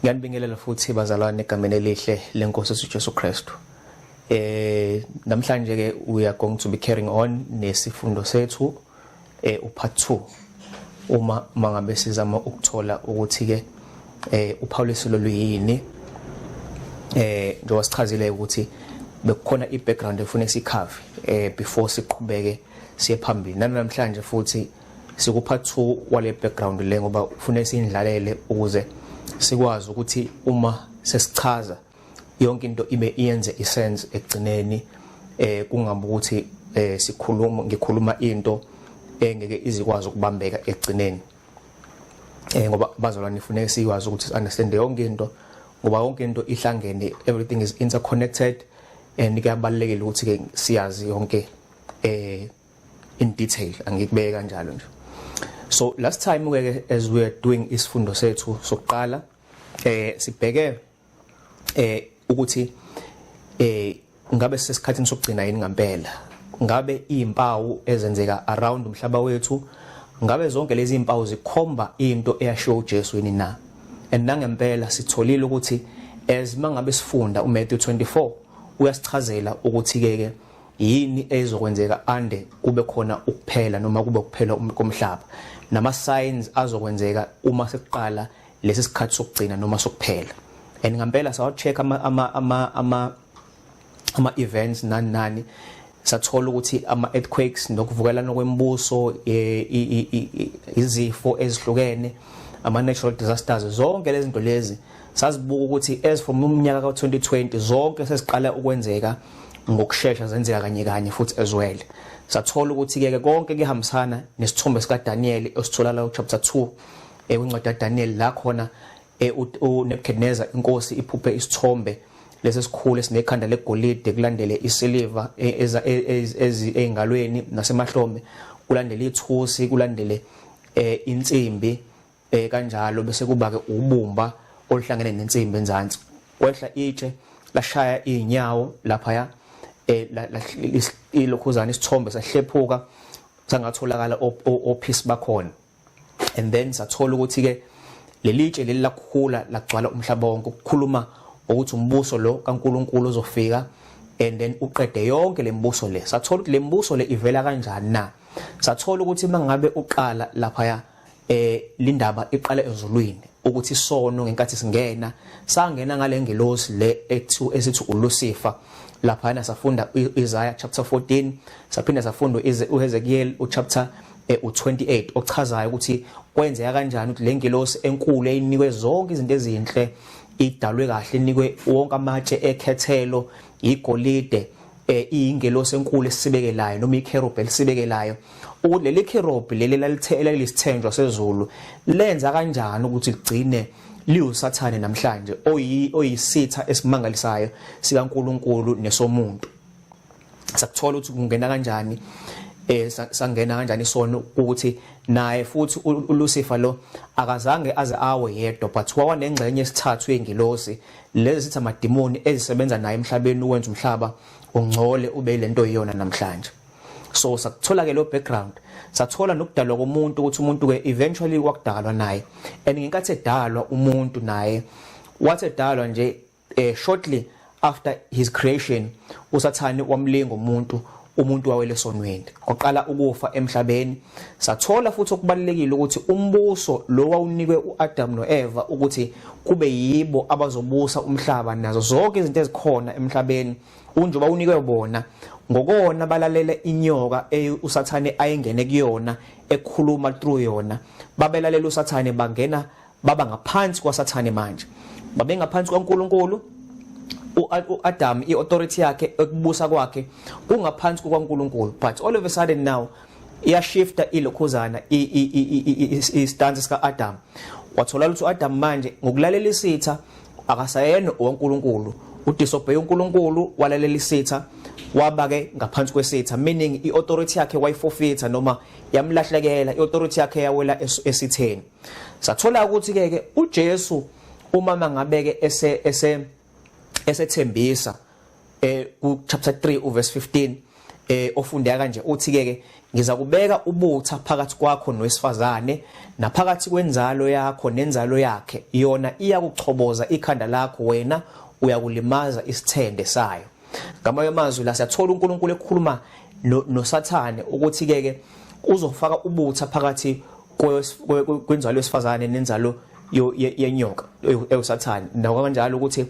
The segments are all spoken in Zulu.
Ngiyanibingelela futhi bazalwane egameni elihle lenkosi uJesu Kristu. Namhlanje ke we are going to be carrying on nesifundo sethu upart 2, uma mangabe sizama ukuthola ukuthi ke uPaulus loluyini. Njengoba sichazile ukuthi bekukhona i-background efuna sikhave before siqhubeke siye phambili. Namhlanje futhi siku part 2 wale background le, ngoba ufuna siyindlalele ukuze sikwazi ukuthi uma sesichaza yonke into ibe iyenze isense ekugcineni, kungabe ukuthi sikhuluma, ngikhuluma into engeke izikwazi ukubambeka ekugcineni, ngoba bazalwane ifuneka sikwazi ukuthi understand yonke into, ngoba yonke into ihlangene, everything is interconnected and kuyabalulekile ukuthi ke siyazi yonke in detail. Angikubeke kanjalo nje. So last time ke, as we are doing isifundo sethu sokuqala, sibheke ukuthi ngabe sesikhathini sokugcina yini ngempela, ngabe izimpawu ezenzeka around umhlaba wethu, ngabe zonke lezi izimpawu zikhomba into eyashiwo uJesu yini na. And nangempela sitholile ukuthi as mangabe sifunda uMatthew 24 uyasichazela ukuthi ke yini ezokwenzeka ande kube khona ukuphela noma kube kuphela komhlaba, nama signs azokwenzeka uma sekuqala lesi sikhathi sokugcina noma sokuphela. And ngempela sawa check ama events nani nani, sathola ukuthi ama earthquakes nokuvukelana kwembuso, izifo ezihlukene, ama natural disasters, zonke lezi zinto lezi sazibuka ukuthi as from umnyaka ka2020 zonke sesiqala ukwenzeka ngokusheshsha, zenzeka kanye kanye futhi as well. Sathola ukuthi ke konke kuhambisana nesithombe sika Daniel esitholakala ku chapter 2 kwincwadi kaDaniel, la khona uNebuchadnezzar inkosi iphuphe isithombe lesi sikhulu esinekhanda legolide, kulandele isiliva ezingalweni nasemahlombe, kulandele ithusi, kulandele insimbi, kanjalo bese kuba ke ubumba oluhlangene nensimbi enzansi. Kwehla itshe lashaya izinyawo lapha ya ilokhuzana, isithombe sahlephuka, sangatholakala ophisi bakhona. And then sathola ukuthi ke lelitshe leli lakhula lagcwala umhlaba wonke, ukukhuluma ukuthi umbuso lo kaNkuluNkulu uzofika and then uqede yonke lembuso le. Sathola ukuthi lembuso le ivela kanjani na. Sathola ukuthi mangabe uqala lapha ya lindaba iqala ezulwini, ukuthi isono ngenkathi singena sangena ngale ngelosi le ethu esithi uLucifer. Lapha safunda uIsaiah chapter 14, saphinda safunda uHezekiel uchapter u28, ochazayo ukuthi kwenzeka kanjani ukuthi le ngelosi enkulu eyinikwe zonke izinto ezinhle, idalwe kahle, inikwe wonke amatshe ekhethelo, igolide, iyingelosi enkulu esibekelayo noma icherub elisibekelayo, ukuthi leli cherub leli lalithela lisithenjwa sezulu lenza kanjani ukuthi ligcine liwusathane namhlanje, oyisitha esimangalisayo sikaNkuluNkulu nesomuntu. Sakuthola ukuthi kungena kanjani, sangena kanjani isono, ukuthi naye futhi uLucifer lo akazange aze awe yedwa, but wawanengxenye esithathu yengilosi lezi sithi amadimoni ezisebenza naye emhlabeni ukwenza umhlaba ungcole ube lento iyona namhlanje. So sakuthola ke lo background, sathola nokudalwa komuntu, ukuthi umuntu ke eventually wakudalwa naye, and ngenkathi edalwa umuntu naye wathi edalwa nje, shortly after his creation uSathane wamlinga umuntu, umuntu wawele esonweni, kwaqala ukufa emhlabeni. Sathola futhi okubalekile ukuthi umbuso lo wawunikwe uAdam noEva ukuthi kube yibo abazobusa umhlaba nazo zonke izinto ezikhona emhlabeni, unjoba unikwe bona, ngokona balalela inyoka uSathane ayengene kuyona ekhuluma through yona. Babelalela uSathane, bangena baba ngaphansi kwaSathane. Manje babengaphansi kwaNkuluNkulu. uAdam iauthority yakhe ekubusa kwakhe kungaphansi kukaNkuluNkulu, but all of a sudden now iyashifta ilokhuzana i-stance sika Adam. Wathola ukuthi uAdam manje ngokulalela isitha akasayena owaNkuluNkulu, udisobey uNkulunkulu, walalela isitha, waba ke ngaphansi kwesitha, meaning iauthority yakhe wayiforfeita noma yamlahlekela, iauthority yakhe yawela esitheni. Sathola ukuthi ke ke uJesu uma mangabeke ese esethembisa ku chapter 3 uverse 15, ofundeka kanje, uthi ke ke Ngiza kubeka ubutha phakathi kwakho nowesifazane naphakathi kwenzalo yakho nenzalo yakhe, yona iyakuchoboza ikhanda lakho, wena uyakulimaza isithende sayo. Ngamanye amazwi la siyathola uNkulunkulu ekhuluma noSathane ukuthi ke ke uzofaka ubutha phakathi kwenzalo yesifazane nenzalo yenyoka ewuSathane, nakanjalo ukuthi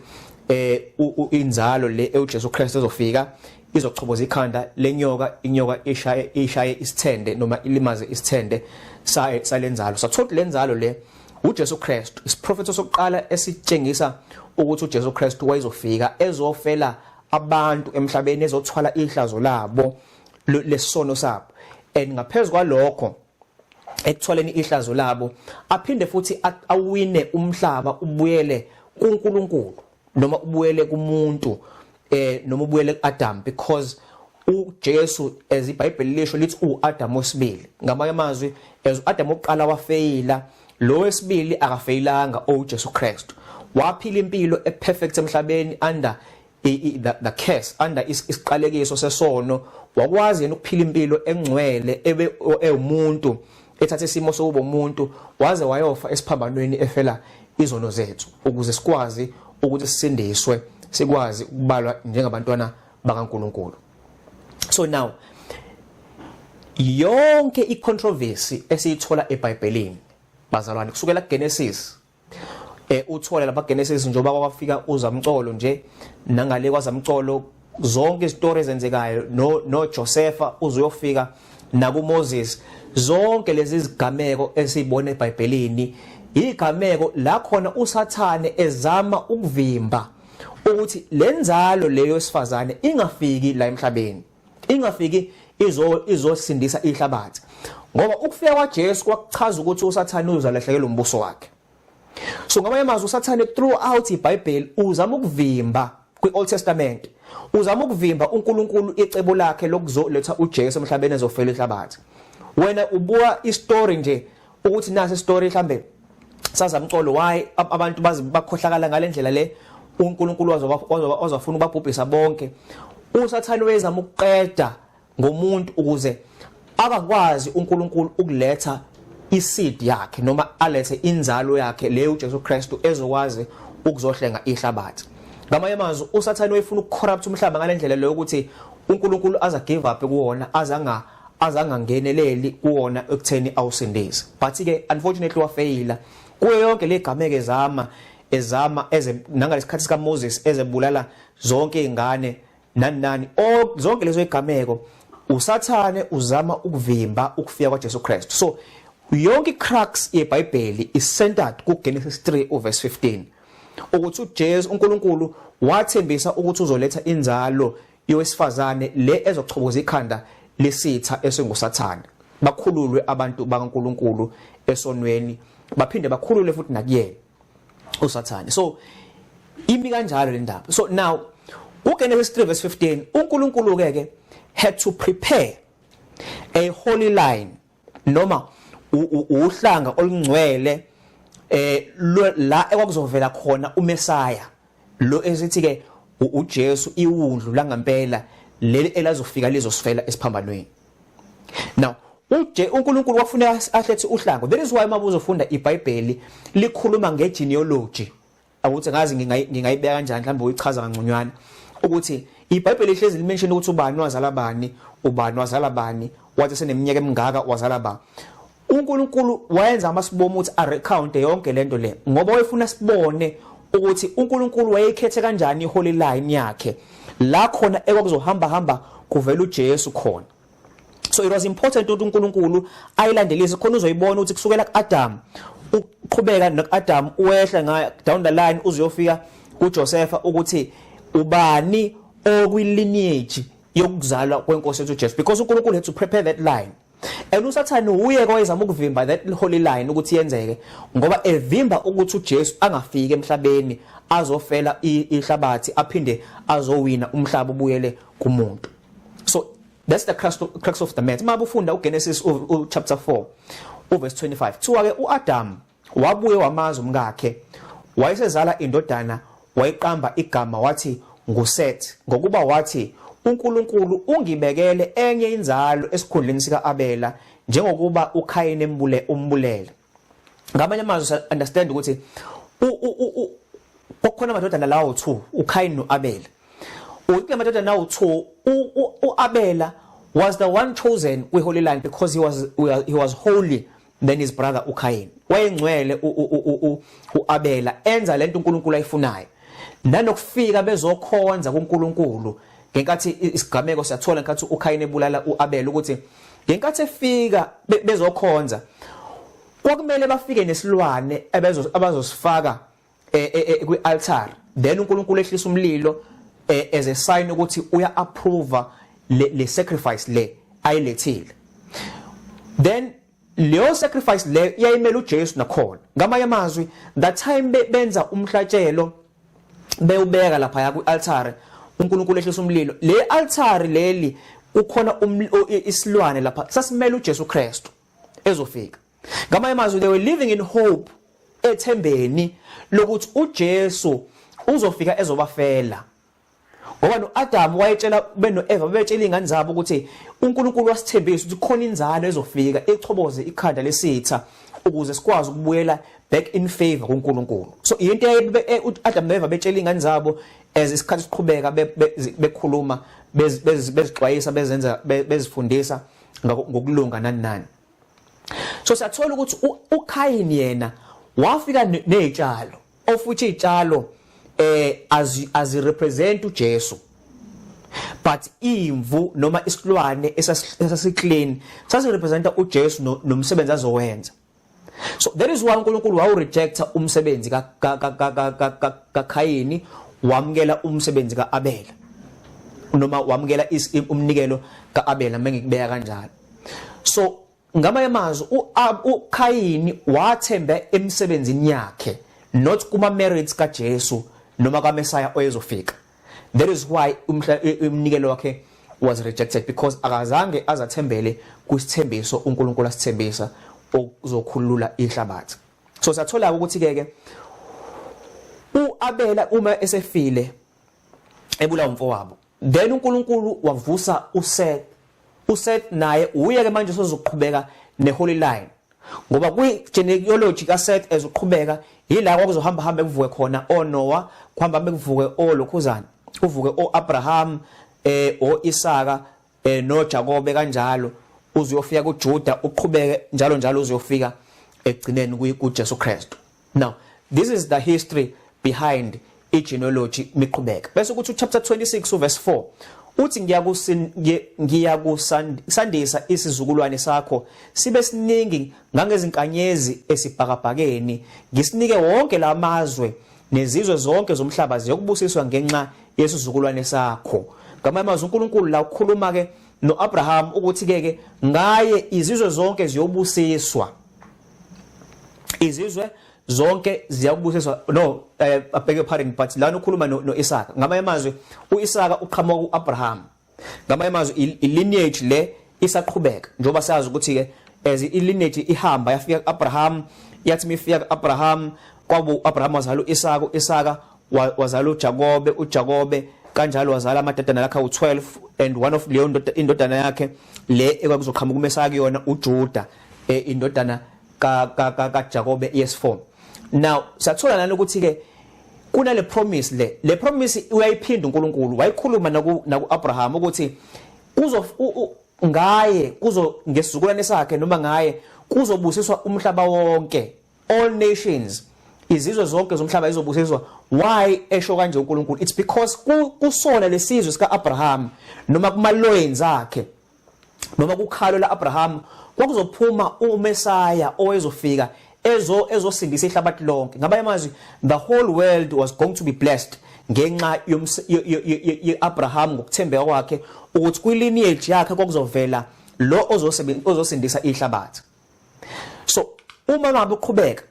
inzalo le euJesu Kristu ezofika izochoboza ikhanda lenyoka, inyoka ishaye isithende noma ilimaze isithende salenzalo. Sathola lenzalo le uJesu Kristu, isiprofetho sokuqala esitshengisa ukuthi uJesu Kristu wayezofika ezofela abantu emhlabeni, ezothwala ihlazo labo lesono sabo, and ngaphezulu kwalokho ekuthwaleni ihlazo labo aphinde futhi awine umhlaba ubuyele kuNkulunkulu noma ubuyele kumuntu, noma ubuyele kuAdam, because uJesu, as iBhayibheli lisho, lithi uAdam wesibili. Ngamanye amazwi, as uAdam oqala wafeyila, lo wesibili akafeyilanga, oJesu Kristu waphila impilo eperfect emhlabeni under the curse, under isiqalekiso sesono. Wakwazi yena ukuphila impilo engcwele ebe ewumuntu, ethatha isimo sokuba umuntu, waze wayofa esiphambanweni efela izono zethu ukuze sikwazi ukuthi sisindiswe, sikwazi ukubalwa njengabantwana bakaNkuluNkulu. So now yonke icontroversy esiyithola eBhayibhelini, bazalwane, kusukela kuGenesis, uthole lapha Genesis njengoba kwafika uzamcolo nje, nangale kwazamcolo zonke izitori ezenzekayo no Josepha, uzuyofika nakuMoses, zonke lezi zigameko esizibona eBhayibhelini, igameko la khona uSathane ezama ukuvimba ukuthi lenzalo leyo esifazane ingafiki la emhlabeni, ingafiki izosindisa ihlabathi, ngoba ukufika kwaJesu kwakuchaza ukuthi uSathane uzalahlekelwa umbuso wakhe. So ngamanye amazwi, uSathane throughout iBhayibheli uzama ukuvimba, kwi-Old Testament uzama ukuvimba uNkulunkulu icebo lakhe lokuzoletha uJesu emhlabeni ezofela ihlabathi. Wena ubuka istory nje ukuthi nasi istory mhlambe sazamcolo, why abantu bazi bakhohlakala ngalendlela le, uNkulunkulu wazofuna ubabhubhisa bonke. USathane wezama ukuqeda ngomuntu ukuze akakwazi uNkulunkulu ukuletha iseed yakhe noma alethe inzalo yakhe leyo uJesu Kristu ezokwazi ukuzohlenga ihlabathi. Ngamanye amazwi, uSathane wayefuna ukucorrupt umhlaba ngalendlela leyo ukuthi uNkulunkulu aza give up kuwona, azangangeneleli kuwona ekutheni awusindise. But ke unfortunately wafeyila kuyo yonke legameke, ezama eze nangalesikhathi sika Moses ezebulala zonke izingane nani nani, zonke lezo igameko uSathane uzama ukuvimba ukufika kwaJesu Kristu. So yonke icrux yeBhayibheli is centered kuGenesis 3 uverse 15, ukuthi uJesu, uNkulunkulu wathembisa ukuthi uzoletha inzalo yowesifazane le ezochoboza ikhanda lesitha esinguSathane, bakhululwe abantu bakaNkulunkulu esonweni, baphinde bakhululwe futhi nakuyena uSathane. So imi kanjalo le ndaba. So now uGenesis 3 verse 15, uNkulunkulu ke ke had to prepare a holy line noma uhlanga olungcwele la ekwakuzovela khona uMesaya lo esithi ke uJesu, iwundlu langempela leli elazofika lizosifela esiphambanweni. Now uje uNkulunkulu wakufuneka ahlethe uhlango. That is why uma uzofunda iBhayibheli likhuluma ngegenealogy, ukuthi ngazi ngingayibeka kanjani, mhlawumbe uyichaza kangconywana, ukuthi iBhayibheli lihlezi limention ukuthi ubani wazala bani, ubani wazala bani, wathi seneminyaka emingaka wazala ba. uNkulunkulu wayenza amasibomu ukuthi arecount yonke lento le ngoba wayefuna sibone ukuthi uNkulunkulu wayekhethe kanjani iholy line yakhe la khona ekwakuzohamba hamba kuvela uJesu khona. So it was important ukuthi uNkulunkulu ayilandelise khona. Uzoyibona ukuthi kusukela kuAdam, uqhubeka noAdam, uwehla nga down the line uzuyofika kuJosepha, ukuthi ubani okwi lineage yokuzalwa kwenkosi yethu uJesu, because uNkulunkulu had to prepare that line, and uSathane uye kwayezama ukuvimba that holy line ukuthi yenzeke, ngoba evimba ukuthi uJesu angafiki emhlabeni azofela ihlabathi, aphinde azowina umhlaba ubuyele kumuntu. So that's the crux of the matter. Uma ufunda uGenesis chapter 4 uverse 25, kuthiwa ke uAdam wabuye wamazi umkakhe, wayesezala indodana, wayiqamba igama wathi nguSeth, ngokuba wathi, uNkulunkulu ungibekele enye inzalo esikhundleni sika-Abela njengokuba uKhayini embule umbulele. Ngamanye amazwi, understand ukuthi kwakukhona amadodana lawo 2, uKhayini noAbela. Uthi amadodana awu 2, uAbela was the one chosen kwi-holy line because he was holy than his brother uKayin. Wayengcwele uAbela, enza lento uNkulunkulu ayifunayo. Nanokufika bezokhonza kuNkulunkulu, ngenkathi isigameko siyathola ngenkathi uKayin ebulala uAbela, ukuthi ngenkathi efika bezokhonza kwakumele bafike nesilwane abazosifaka kwi-altar, then uNkulunkulu ehlisa umlilo as a sign ukuthi uya approve le sacrifice le ayilethile. Then leyo sacrifice le iyayimela uJesu nakhona. Ngamanye amazwi, that time benza umhlatshelo, bewubeka lapha ya kwi-altar, uNkulunkulu ehlisa umlilo. Le altar leli kukhona isilwane lapha sasimela uJesu Kristu ezofika. Ngamanye amazwi, they were living in hope, ethembeni lokuthi uJesu uzofika ezobafela, ngoba noAdam wayetshela benoEva, bebetshela izingane zabo ukuthi uNkulunkulu wasithembisa ukuthi khona inzalo ezofika echoboze ikhanda lesitha ukuze sikwazi ukubuyela back in favor kuNkulunkulu. So into uAdam noEva betshela izingane zabo as isikhathi siqhubeka, bekhuluma, bezixwayisa, bezenza, bezifundisa ngokulunga nani nani. So siyathola ukuthi uKayin yena wafika nezitshalo, ofuthi izitshalo azi represent uJesu, but imvu noma isilwane esasiclean sasi representa uJesu nomsebenzi azowenza. So that is why uNkulunkulu wawu rejecta umsebenzi ka ka ka ka kaKhayini, wamukela umsebenzi kaAbela, noma wamukela umnikelo kaAbela, mengikubeka kanjalo. So ngamanye amazwi, uKhayini wathembe emsebenzini yakhe, not kuma merits kaJesu noma kaMessiah oyezofika. That is why umnikelo wakhe was rejected, because akazange azathembele kwisithembiso uNkulunkulu asithembisa okuzokhulula ihlabathi. So sathola ukuthi ke uAbela uma esefile ebulawa umfowabo, then uNkulunkulu wavusa uSeth. uSeth naye uye ke manje sozoqhubeka neholy line, ngoba kwi genealogy kaSeth ezoqhubeka yila kwakuzohamba hambe kuvuke khona oNoah, kuhamba hambe kuvuke olokhuzana, kuvuke oAbraham, oIsaka, noJakobe, kanjalo uzuyofika kuJuda, uqhubeke njalo njalo uzuyofika ekugcineni kuJesu Kristu. Now this is the history behind igenealogy miqhubeka. Bese kuthi chapter 26 uverse 4 uthi, "Ngiyakusandisa isizukulwane sakho sibe siningi ngangezinkanyezi esibhakabhakeni, ngisinike wonke lamazwe, nezizwe zonke zomhlaba ziyokubusiswa ngenxa yesizukulwane sakho." Ngamanye amazwi, uNkulunkulu la ukhuluma ke noAbraham ukuthi ke ngaye izizwe zonke ziyobusiswa, izizwe zonke ziyakubusiswa. No, I beg your pardon, but lana ukhuluma no Isaka. Ngamanye amazwi, uIsaka uqhamuka kuAbraham. Ngamanye amazwi, i-lineage le isaqhubeka, njengoba sazi ukuthi ke as i-lineage ihamba yafika kuAbraham, yathi mifika kuAbraham, kwabo uAbraham wazala uIsaka, uIsaka wazala uJakobe, uJakobe kanjalo wazala amadodana lakhe awu12, and one of leyo ndoda, indodana yakhe le ekwakuzoqhamuka uMesaya kuyona, uJuda, indodana ka ka kaJakobe yes4. Now siyathola nani ukuthi ke kunale promise le promise uyayiphinda uNkulunkulu, wayikhuluma naku Abraham ukuthi kuzo ngaye, kuzo ngesizukulwane sakhe noma ngaye kuzobusiswa umhlaba wonke, all nations, izizwe zonke zomhlaba izobusiswa. Why esho kanje uNkulunkulu? It's because kusona lesizwe sika Abraham noma kuma loins akhe noma kukhalo la Abraham kwakuzophuma uMesaya owezofika ezosindisa ihlabathi lonke. Ngamanye amazwi, the whole world was going to be blessed ngenxa ye-Abraham ngokuthembeka kwakhe, ukuthi kwi-lineage yakhe kwakuzovela lo ozosindisa ihlabathi. So uma ngabe uqhubeka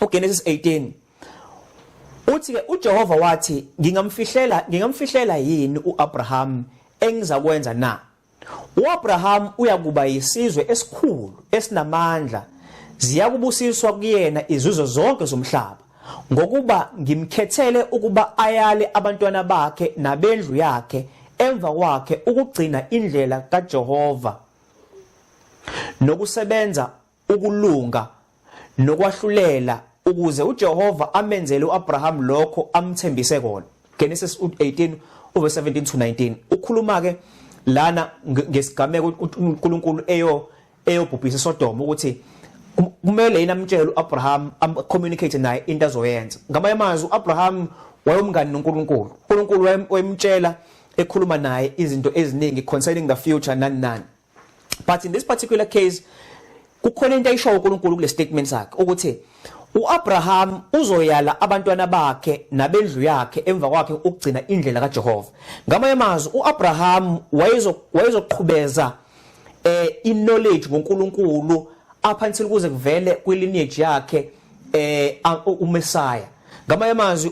uGenesis 18 uthi ke uJehova wathi, Ngingamfihlela yini uAbraham engizakwenza na? uAbraham uyakuba yisizwe esikhulu esinamandla, ziyakubusiswa kuyena izizwe zonke zomhlaba, ngokuba ngimkhethele ukuba ayale abantwana bakhe nabendlu yakhe emva kwakhe ukugcina indlela kaJehova nokusebenza ukulunga nokwahlulela ukuze uJehova amenzele uAbraham lokho amthembise kona. Genesis 18 verse 17 to 19 ukhuluma ke lana ngesigameko uNkulunkulu eyobhubhisa iSodoma ukuthi kumele yena amtshele uAbraham, am communicate naye into azoyenza. Ngamanye amazwi, uAbraham wayomngani noNkulunkulu. uNkulunkulu wayemtshela, ekhuluma naye izinto eziningi concerning the future, nani nani, but in this particular case kukhona into ayishoyo uNkulunkulu kule statement sakhe ukuthi uAbraham uzoyala abantwana bakhe nabendlu yakhe emva kwakhe ukugcina indlela kaJehova. Ngamanye amazwi, uAbraham wayezoqhubeza iknowledge ngoNkulunkulu up until kuze kuvele kwilineage yakhe uMessiah. Ngamanye amazwi,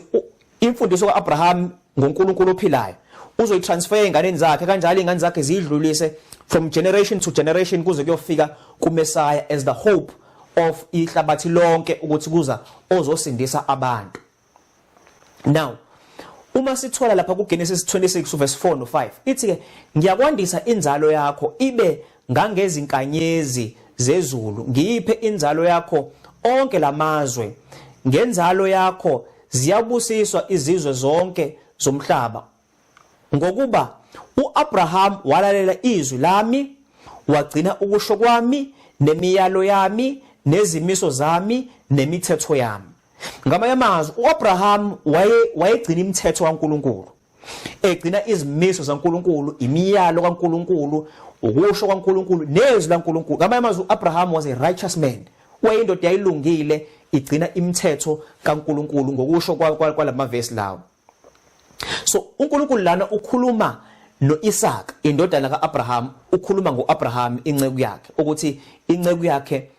imfundiso kaAbraham ngoNkulunkulu ophilayo uzoyitransfer einganeni zakhe, kanjalo ingane zakhe ziyidlulise from generation to generation kuze kuyofika kuMessiah as the hope of ihlabathi lonke, ukuthi kuza ozosindisa abantu. Now uma sithola lapha kuGenesis 26 verse 4 no 5, ithi ke, "Ngiyakwandisa inzalo yakho ibe ngangezinkanyezi zezulu, ngiyiphe inzalo yakho onke lamazwe. Ngenzalo yakho ziyabusiswa izizwe zonke zomhlaba, ngokuba uAbraham walalela izwi lami, wagcina ukusho kwami nemiyalo yami nezimiso zami nemithetho yami." Ngamanye amazwi, uAbraham wayegcina imithetho kaNkuluNkulu, egcina izimiso zaNkuluNkulu, imiyalo kaNkuluNkulu, ukusho kaNkuluNkulu nezwi laNkuluNkulu. Ngamanye amazwi, uAbraham was a righteous man, wayindoda yayilungile, igcina imithetho kaNkuluNkulu ngokusho kwalamavesi lawo. So uNkulunkulu lana ukhuluma noIsaac, indodana kaAbraham, ukhuluma ngoAbraham inceku yakhe, ukuthi inceku yakhe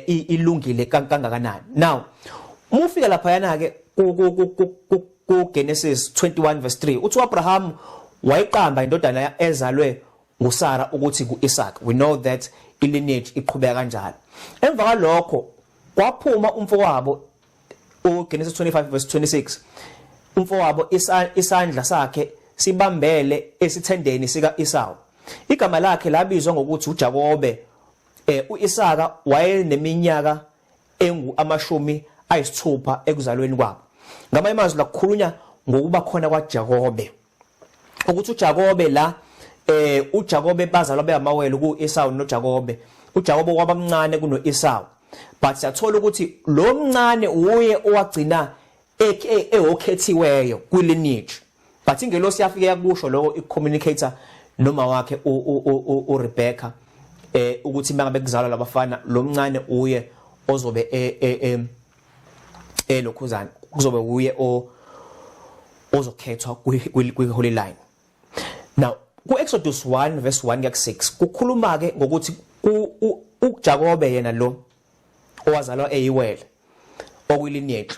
ilungile kangakanani. Now uma ufika lapha yana ke ku Genesis 21 verse 3, uthi uAbraham wayiqamba indodana ezalwe nguSara ukuthi kuIsaac. We know that ilineage iqhubeka kanjalo. Emva kwalokho kwaphuma umfowabo, uGenesis 25 verse 26, umfowabo isandla sakhe sibambele esithendeni sika Esau. Igama lakhe labizwa ngokuthi uJakobe. uIsaka wayeneminyaka engu 60 ekuzalweni kwabo. Ngamanye amazwi, la kukhulunywa ngokuba khona kwaJakobe, ukuthi uJakobe la, uJakobe bazalwa beyamawele kuEsau noJakobe. uJakobe kwabamncane kunoEsau, but siyathola ukuthi lo mncane uye owagcina ewokhethiweyo kwilineage, but ingelosi yafike yakusho lokho, icommunicate noma wakhe uRebecca ukuthi mangabe kuzalwa labafana, lo mncane uye ozobe elokhuzana, kuzobe uye o ozokhethwa kwi holy line. Now ku Exodus 1 verse 1 kuya 6 kukhuluma ke ngokuthi uJakobe yena lo owazalwa eyiwele okuyilineage,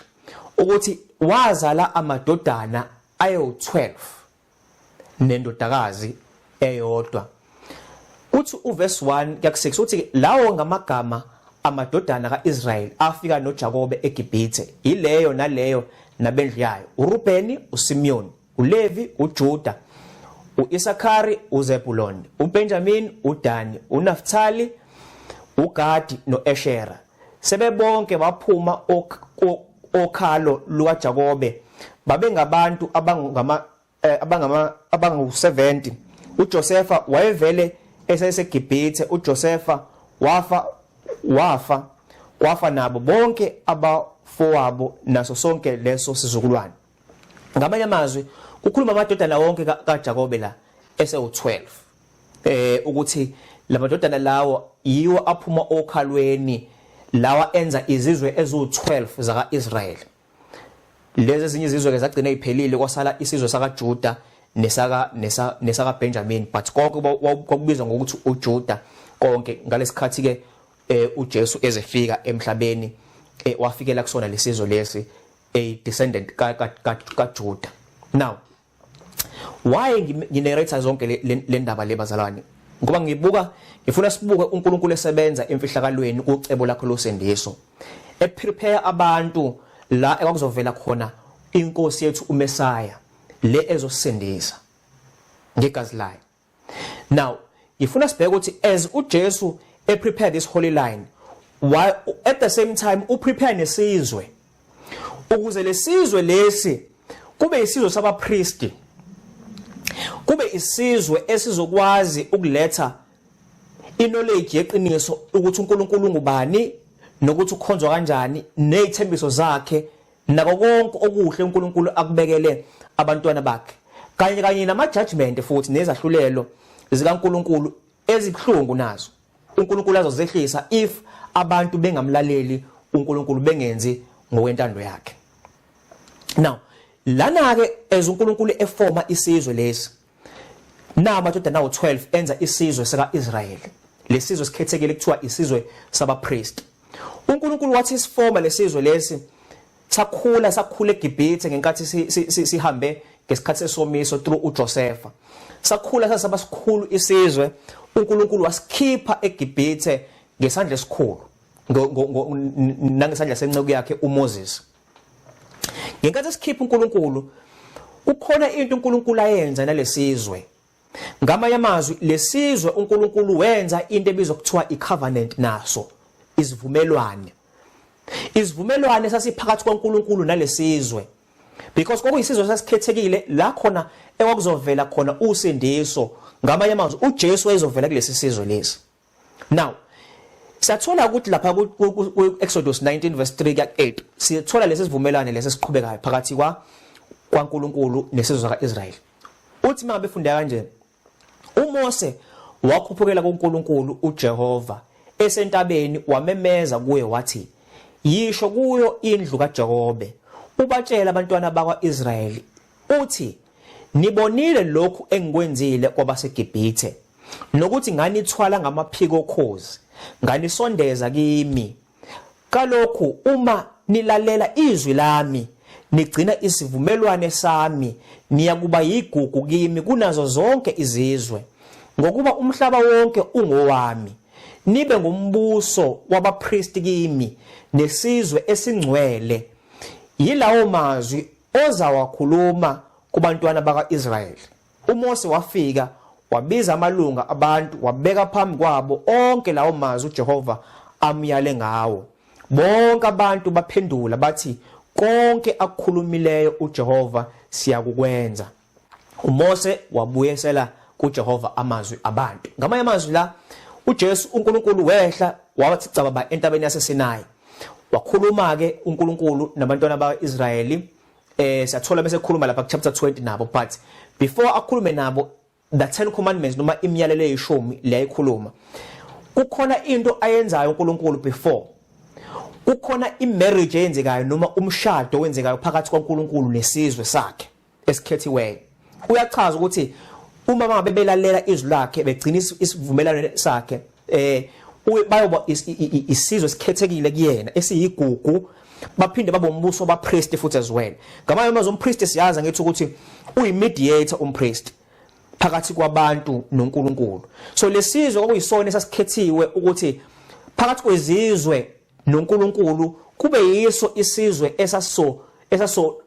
ukuthi wazala amadodana ayo12 nendodakazi eyodwa. Uthi uverse 1 kuya 6, uthi lawo ngamagama amadodana kaIsrael afika noJakobe eGibhithe, ileyo naleyo nabendlu yayo: uRubeni, uSimeon, uLevi, uJuda, uIsakari, uZebulon, uBenjamin, uDani, uNaftali, uGadi noEshera. Sebebonke baphuma okhalo lukaJakobe babengabantu abangu 70. uJosepha wayevele eseseGibhithe. uJosepha wafa, wafa nabo bonke abafowabo naso sonke leso sizukulwane. Ngamanye amazwi, kukhuluma amadodana wonke kaJakobe la esewu12, ukuthi lamadodana lawo yiwo aphuma okhalweni lawa enza izizwe eziwu12 zaka-Israel. Lezi ezinye izizwe ke zagcina iphelile, kwasala isizwe sakaJuda nesaka Benjamin, but konke kwakubizwa ngokuthi uJuda konke. Ngalesikhathi ke uJesu ezefika emhlabeni, wafikela kusona lesizwe lesi, a descendant ka kaJuda. Now why nginarrate zonke le ndaba le, bazalwane? Ngoba ngibuka, ngifuna sibuke uNkulunkulu esebenza emfihlakalweni kucebo lakho losindiso, eprepare abantu la ekwakuzovela khona inkosi yethu uMessiah le ezosindisa. Ngegazi layo. Now ngifuna sibheke ukuthi as uJesu e prepare this holy line, while at the same time u prepare nesizwe, ukuze lesizwe lesi kube isizwe sabapristi, kube isizwe esizokwazi ukuletha iknowledge yeqiniso ukuthi uNkulunkulu ngubani, nokuthi ukhonzwa kanjani, nezithembiso zakhe, nako konke okuhle uNkulunkulu akubekele abantwana bakhe, kanye kanye nama judgment futhi nezahlulelo zikaNkulunkulu ezibhlungu nazo uNkulunkulu azozehlisa if abantu bengamlaleli uNkulunkulu, bengenzi ngokwentando yakhe. Now lana ke, as uNkulunkulu eforma isizwe lesi, na amadodana awu12 enza isizwe sika-Israyeli, lesizwe sikhethekile kuthiwa isizwe sabapriest. uNkulunkulu wathi siforma lesizwe lesi, sakhula, sakhula eGibhithe ngenkathi sihambe ngesikhathi sesomiso through uJosepha. Sakhula sasaba sikhulu isizwe. uNkulunkulu wasikhipha eGibhithe ngesandla esikhulu nangesandla senceku yakhe uMoses. Ngenkathi sikhipha uNkulunkulu, kukhona into uNkulunkulu ayenza nalesizwe. Ngamanye amazwi, lesizwe uNkulunkulu wenza into ebizwa kuthiwa icovenant naso, isivumelwane. Isivumelwane sasiphakathi kwaNkulunkulu nalesizwe, because kwakuyisizwe sasikhethekile la khona ekwakuzovela khona usindiso. Ngamanye amazwi, uJesu wayezovela kulesi sizwe lesi. Now siyathola ukuthi lapha ku Exodus 19 verse 3 kuya 8 siyathola lesi sivumelwane lesi siqhubekayo phakathi kwaNkulunkulu nesizwe sakaIsrael. Uthi mangabe funda kanje, uMose wakhuphukela kuNkulunkulu uJehova esentabeni, wamemeza kuye wathi, "Yisho kuyo indlu kaJakobe, ubatshela abantwana bakwaIsrayeli uthi, nibonile lokhu engikwenzile kwabaseGibhithe, nokuthi nganithwala ngamaphiko okhozi, nganisondeza kimi. Kalokhu uma nilalela izwi lami, nigcina isivumelwane sami, niyakuba yigugu kimi kunazo zonke izizwe, ngokuba umhlaba wonke ungowami. Nibe ngumbuso wabapristi kimi, nesizwe esingcwele. Yilawo mazwi ozawakhuluma kubantwana baka-Israyeli." UMose wafika wabiza amalunga abantu, wabeka phambi kwabo onke lawo mazwi uJehova amyale ngawo. Bonke abantu baphendula bathi, "Konke akukhulumileyo uJehova siyakukwenza." UMose wabuyisela kuJehova amazwi abantu. Ngamanye amazwi la, uJesu, uNkulunkulu wehla wathi cababa entabeni yaseSinayi, wakhuluma ke uNkulunkulu nabantwana bakwaIsrayeli. Siyathola bese khuluma lapha ku chapter 20 nabo, but before akhulume nabo the 10 commandments noma imiyalelo eyishumi leyayikhuluma, kukhona into ayenzayo uNkulunkulu before. Kukhona imarriage eyenzekayo noma umshado owenzekayo phakathi kwaNkulunkulu nesizwe sakhe esikhethiweyo. Uyachaza ukuthi uma bangabe belalela izwi lakhe, begcina isivumelwano sakhe, bayoba isizwe esikhethekile kuyena, esiyigugu, baphinde babe umbuso bapriest futhi as well. Ngamanye amazwi, umpriest, siyazi ngithi ukuthi uyimediator umpriest phakathi kwabantu noNkulunkulu. So lesizwe kwakuyisona esasikhethiwe ukuthi phakathi kwezizwe noNkulunkulu kube yiso isizwe esaso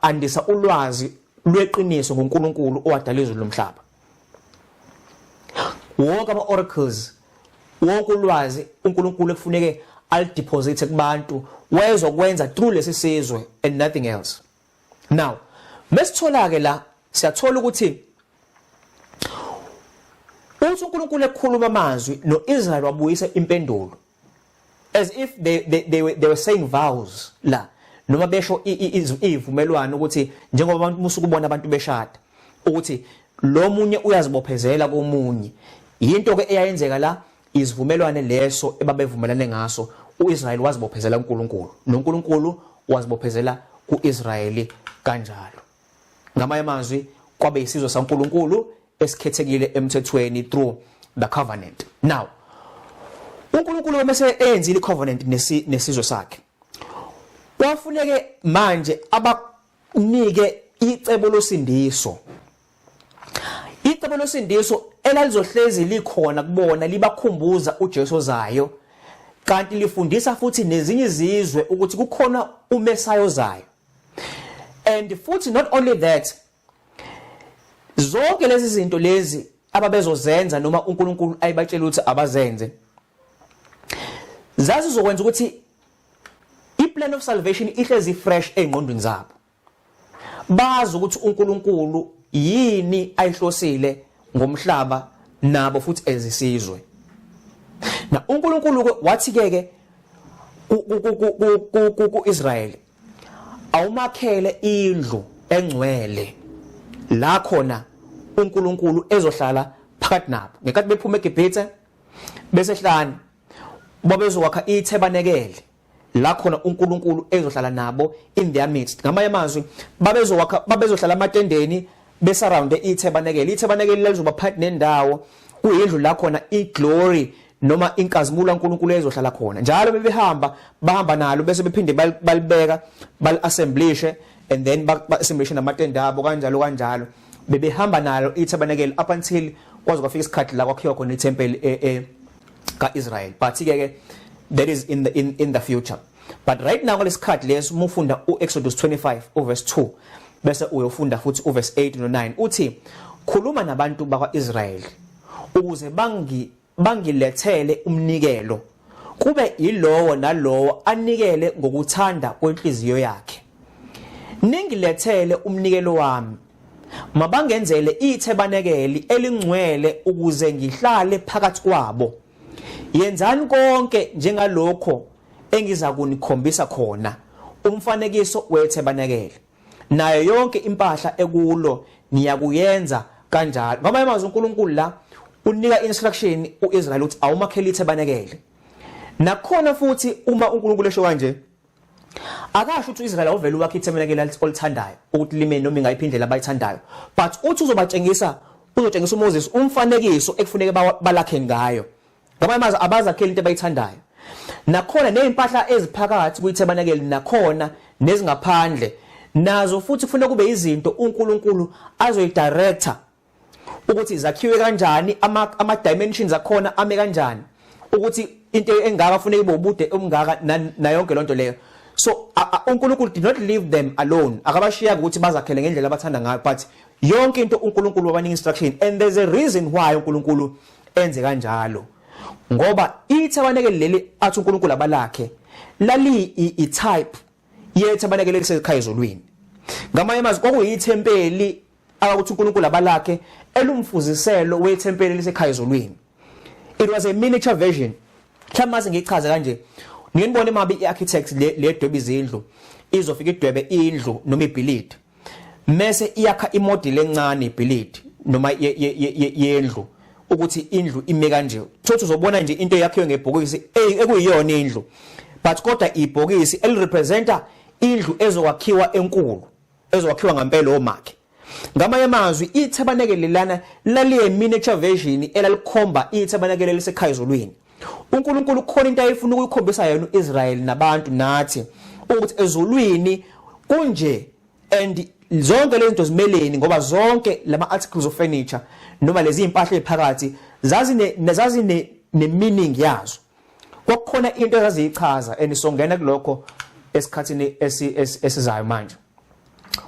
andisa ulwazi lweqiniso ngoNkulunkulu owadala izulu lomhlaba. Wonke ama oracles, wonke ulwazi uNkulunkulu ekufuneke alideposit kubantu, wayezokwenza through lesi sizwe and nothing else. Now mesithola ke la, siyathola ukuthi uthi uNkulunkulu ekhuluma amazwi noIsrael wabuyisa impendulo as if they were saying vows la, noma besho ivumelwano, ukuthi njengoba abantu musuka ubona abantu beshada, ukuthi lo munye uyazibophezela komunye. Yinto ke eyayenzeka la, izivumelwane leso ebabevumelane ngaso. uIsrael wazibophezela kuNkulunkulu, noNkulunkulu wazibophezela kuIsrayeli kanjalo. Ngamanye amazwi, kwabe isizwe saNkulunkulu esikhethekile emthethweni through the covenant. Now uNkulunkulu bese eyenzile icovenant nesizwe sakhe, kwafuneke manje abanike icebo losindiso, icebo losindiso elalizohlezi likhona kubona, libakhumbuza uJesu ozayo, kanti lifundisa futhi nezinye izizwe ukuthi kukhona uMessiah ozayo. And futhi not only that, Zonke lezi zinto lezi ababezozenza noma uNkulunkulu ayibatshela ukuthi abazenze zazizokwenza ukuthi i-plan of salvation ihlezi fresh ezingqondweni zabo, bazi ukuthi uNkulunkulu yini ayihlosile ngomhlaba nabo futhi ezisizwe. Na uNkulunkulu ke wathi ke ke ku-Israel, awumakhele indlu engcwele la khona uNkulunkulu ezohlala phakathi nabo. Ngenkathi bephuma eGibhithe besehlane, babezokwakha ithebanekele la khona uNkulunkulu ezohlala nabo in their midst. Ngamanye amazwi, babezowakha, babezohlala amatendeni besurrounde ithebanekele. Ithebanekele lalizoba phakathi nendawo, kuyindlu la khona iglory noma inkazimulo kaNkulunkulu ezohlala khona. Njalo bebehamba, bahamba nalo, bese bephinde balibeka, bali-assemblishe, and then ba-assemblishe namatende abo, kanjalo kanjalo. Bebehamba nalo ithebanekele up until kwaze kwafika isikhathi la kwakhiwa khona ithempeli kaIsrael. But ke ke that is in the future, but right now, kulesikhathi leso, uma ufunda uExodus 25 uverse 2 bese uyofunda futhi uverse 8 no9, uthi, "Khuluma nabantu bakwaIsrael ukuze bangilethele umnikelo, kube yilowo nalowo anikele ngokuthanda kwenhliziyo yakhe. Ningilethele umnikelo wami. Mabangenzele ithebanekeli elingcwele ukuze ngihlale phakathi kwabo. Yenzani konke njengalokho engiza kunikhombisa khona. Umfanekiso wethebanekele nayo yonke impahla ekulo niyakuyenza kanjalo." Ngoba amazwi uNkulunkulu la unika instruction uIsrael ukuthi awumakhele ithebanekele. Nakhona futhi, uma uNkulunkulu esho kanje, akasho ukuthi uIsrael awuvele wakhe ithebanekele olithandayo, ukuthi lime noma ingayiphi indlela abayithandayo, but uthi uzobatshengisa, uzotshengisa uMoses umfanekiso ekufuneke balakhe ngayo. Ngamanye amazwi, abazakhela into abayithandayo. Nakhona nezimpahla eziphakathi kwithebanekele, nakhona nezingaphandle nazo futhi, kufanele kube izinto uNkulunkulu azoyidirector ukuthi zakhiwe kanjani, ama dimensions akhona ame kanjani, ukuthi into engaka funeka ibe ubude obungaka, na yonke lonto leyo. So uNkulunkulu did not leave them alone, akabashiya ukuthi bazakhele ngendlela abathanda ngayo, but yonke into uNkulunkulu wabanika instruction, and there's a reason why uNkulunkulu enze kanjalo, ngoba ithabanekele leli athi uNkulunkulu abalakhe lali i type yethabanekele lisekhaya ezulwini. Ngamanye amazwi, kwakuyithempeli akakuthi uNkulunkulu abalakhe elumfuziselo wethempeli lisekhaya ezulwini. It was a miniature version. Mhlawumbe mase ngichaze kanje, nginibone mabi i-architect le dweba izindlu, izofika idwebe indlu noma ibhilidi, mese iyakha imodel encane ibhilidi noma yendlu, ukuthi indlu ime kanje. Thothi uzobona nje into eyakhiwe ngebhokisi ekuyiyona indlu, but kodwa ibhokisi elirepresenta indlu ezokwakhiwa enkulu, ezokwakhiwa ngempela omakhe. Ngamanye amazwi, ithabanekele lana laliye miniature version elalikhomba ithabanekele lisekhaya ezulwini. uNkulunkulu kukhona into ayefuna ukuyikhombisa yena uIsrael nabantu nathi, ukuthi ezulwini kunje and zonke lezi zinto zimeleni, ngoba zonke lama articles of furniture noma lezi impahla eziphakathi zazine ne meaning yazo, kwakukhona into ezaziyichaza, and songena kulokho esikhathini esizayo. Manje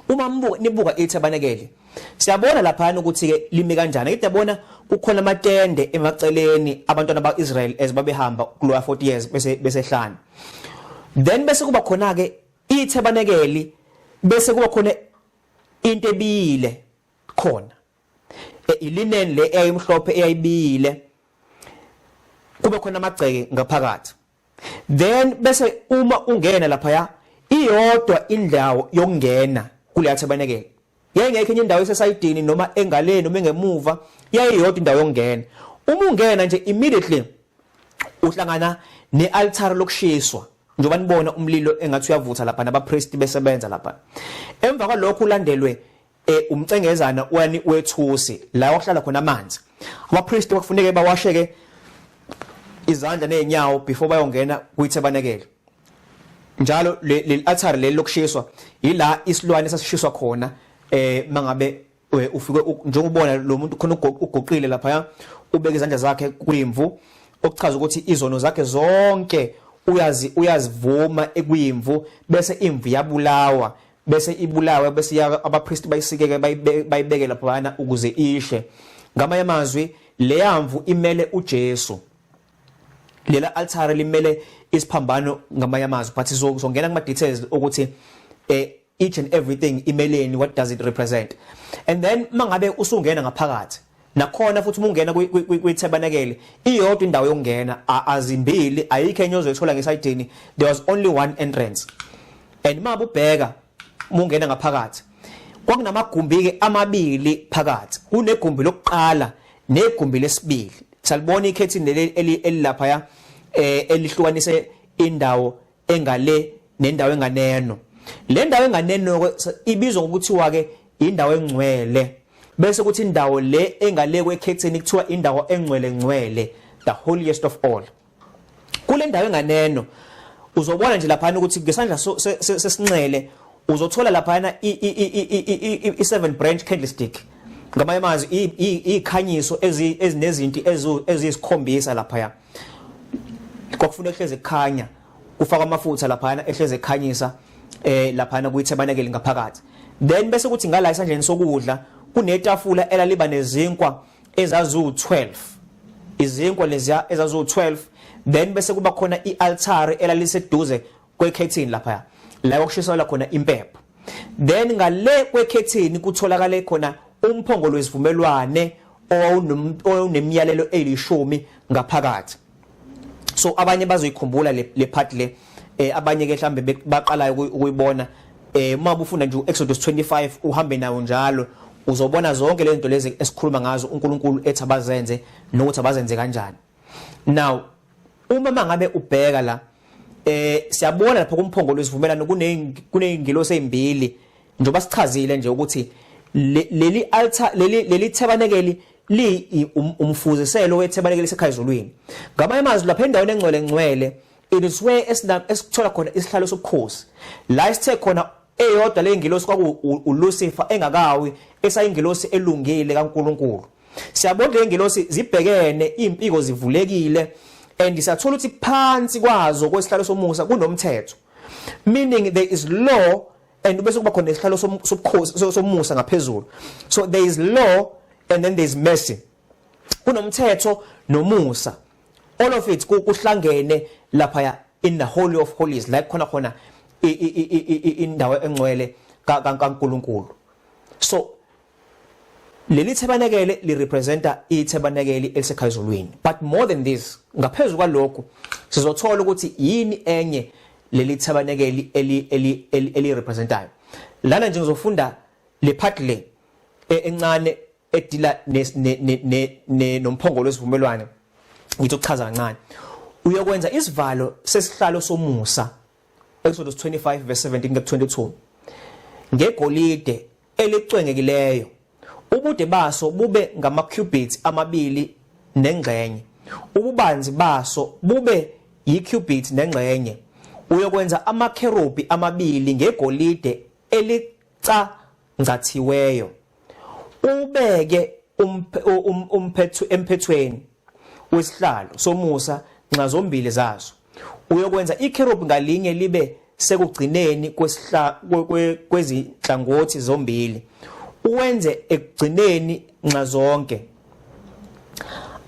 uma mbuka, nibuka ithabanekele, siyabona lapha ukuthi ke limi kanjani. Ngithi yabona, kukhona amatende emaceleni abantwana baIsrael as babehamba kuloya 40 years bese besehlana. Then bese kuba khona ke ithabanekeli, bese kuba khona into ebiyile khona, ilinen le eyayimhlophe eyayibiyile, kube khona amagceke ngaphakathi. Then bese uma ungena lapha, ya iyodwa indawo yokungena kuleya thabanekele, yayingekho enye indawo esesayidini noma engaleni noma engemuva, yayiyodwa indawo yokungena. Uma ungena nje, immediately uhlangana nealtar lokushiswa, njengoba nibona umlilo engathi uyavutha lapha nabapriest besebenza lapha. Emva kwalokho ulandelwe umcengezana wani wethusi la wahlala khona amanzi. Abapriest kwakufuneke bawasheke izandla nezinyawo before bayongena kuyithabanekele. Njalo le altar leli lokushiswa ila isilwane sasishiswa khona. Mangabe ufike, njengobona lo muntu khona ugoqile lapha, ubeka izandla zakhe kwimvu, okuchaza ukuthi izono zakhe zonke uyazi uyazivuma ekwimvu, bese imvu yabulawa. Bese ibulawe, bese abapriest bayisikeke, bayibeke laphana ukuze ishe. Ngamanye amazwi, leyamvu imele uJesu, lela altare limele isiphambano ngamanye amazwi, but sizongena kuma details ukuthi each and everything imeleni, what does it represent. And then mangabe usungena ngaphakathi nakhona futhi, uma ungena kwithabanekele, iyodwa indawo yokungena, azimbili, ayikho enye ozoyithola ngesayidini. There was only one entrance. And uma ubheka, uma ungena ngaphakathi, kwakunamagumbi ke amabili phakathi, kunegumbi lokuqala negumbi lesibili. Salibona ikhethini leli elilapha ya elihlukanise indawo engale nendawo enganeno. Le ndawo enganeno ibizwa ngokuthiwa ke indawo engcwele, bese kuthi indawo le engale kwekhethini kuthiwa indawo engcwele ngcwele, the holiest of all. Kule ndawo enganeno uzobona nje laphana ukuthi ngesandla sesinxele uzothola laphana i-seven branch candlestick, ngamanye amazwi ikhanyiso ezinezinti eziyisikhombisa. Laphaya kwakufuneka ehleze kukhanya, kufaka amafutha laphana ehleze ekhanyisa laphana kuyithabanekele ngaphakathi. Then bese kuthi ngala esandleni sokudla kunetafula elaliba nezinkwa ezazu-12, izinkwa leziya ezazu-12. Then bese kuba khona i-altare elaliseduze kwekhethini lapha la okushiselwa khona impepho. Then ngale kwekhethini kutholakale khona umphongolo wesivumelwane owawunemiyalelo elishumi ngaphakathi. So abanye bazoyikhumbula le part le, abanye ke mhlambe baqalayo ukuyibona. Uma ufunda nje uExodus 25 uhambe nawo njalo, uzobona zonke lezi zinto lezi esikhuluma ngazo, uNkulunkulu ethi abazenze nokuthi abazenze kanjani. Now uma mangabe ubheka la, siyabona lapha kumphongolo wesivumelano kuneyingilosi ezimbili, njengoba sichazile nje ukuthi leli altar, leli tabernacle li umfuziselo wetabernacle sekhaya ezulwini. Ngamanye amazwi, lapha endaweni engcwele ngcwele, it is where esithola khona isihlalo sobukhosi, la esithe khona eyodwa lengilosi kwaku uLucifer engakawi, esayingilosi elungile kaNkuluNkulu. Siyabona le ngilosi zibhekene, impiko zivulekile, and siyathola ukuthi phansi kwazo kwesihlalo somusa kunomthetho, meaning there is law, and bese kuba khona isihlalo sobukhosi somusa ngaphezulu. So there is law and then there is mercy, kunomthetho nomusa, all of it kuhlangene lapha in the Holy of Holies, la khona khona indawo engcwele kaNkuluNkulu. So leli tabernacle li representa itabernacle elisekhaya ezulwini. But more than this, ngaphezulu kwalokho, sizothola ukuthi yini enye leli tabernacle eli representayo. Lana nje ngizofunda le part le encane edila nomphongolo wesivumelwano, ngithi ukuchaza kancane. Uyokwenza isivalo sesihlalo somusa, Exodus 25 verse 17 ku 22, ngegolide elicwengekileyo, ubude baso bube ngama cubits 2.5, ububanzi baso bube yicubit nengxenye. Uyokwenza amakherubi amabili ngegolide elicangcathiweyo, ubeke umphetho emphethweni wesihlalo somusa nxa zombili zazo. Uyokwenza ikherubi ngalinye libe sekugcineni kwezinhlangothi zombili, uwenze ekugcineni nxa zonke,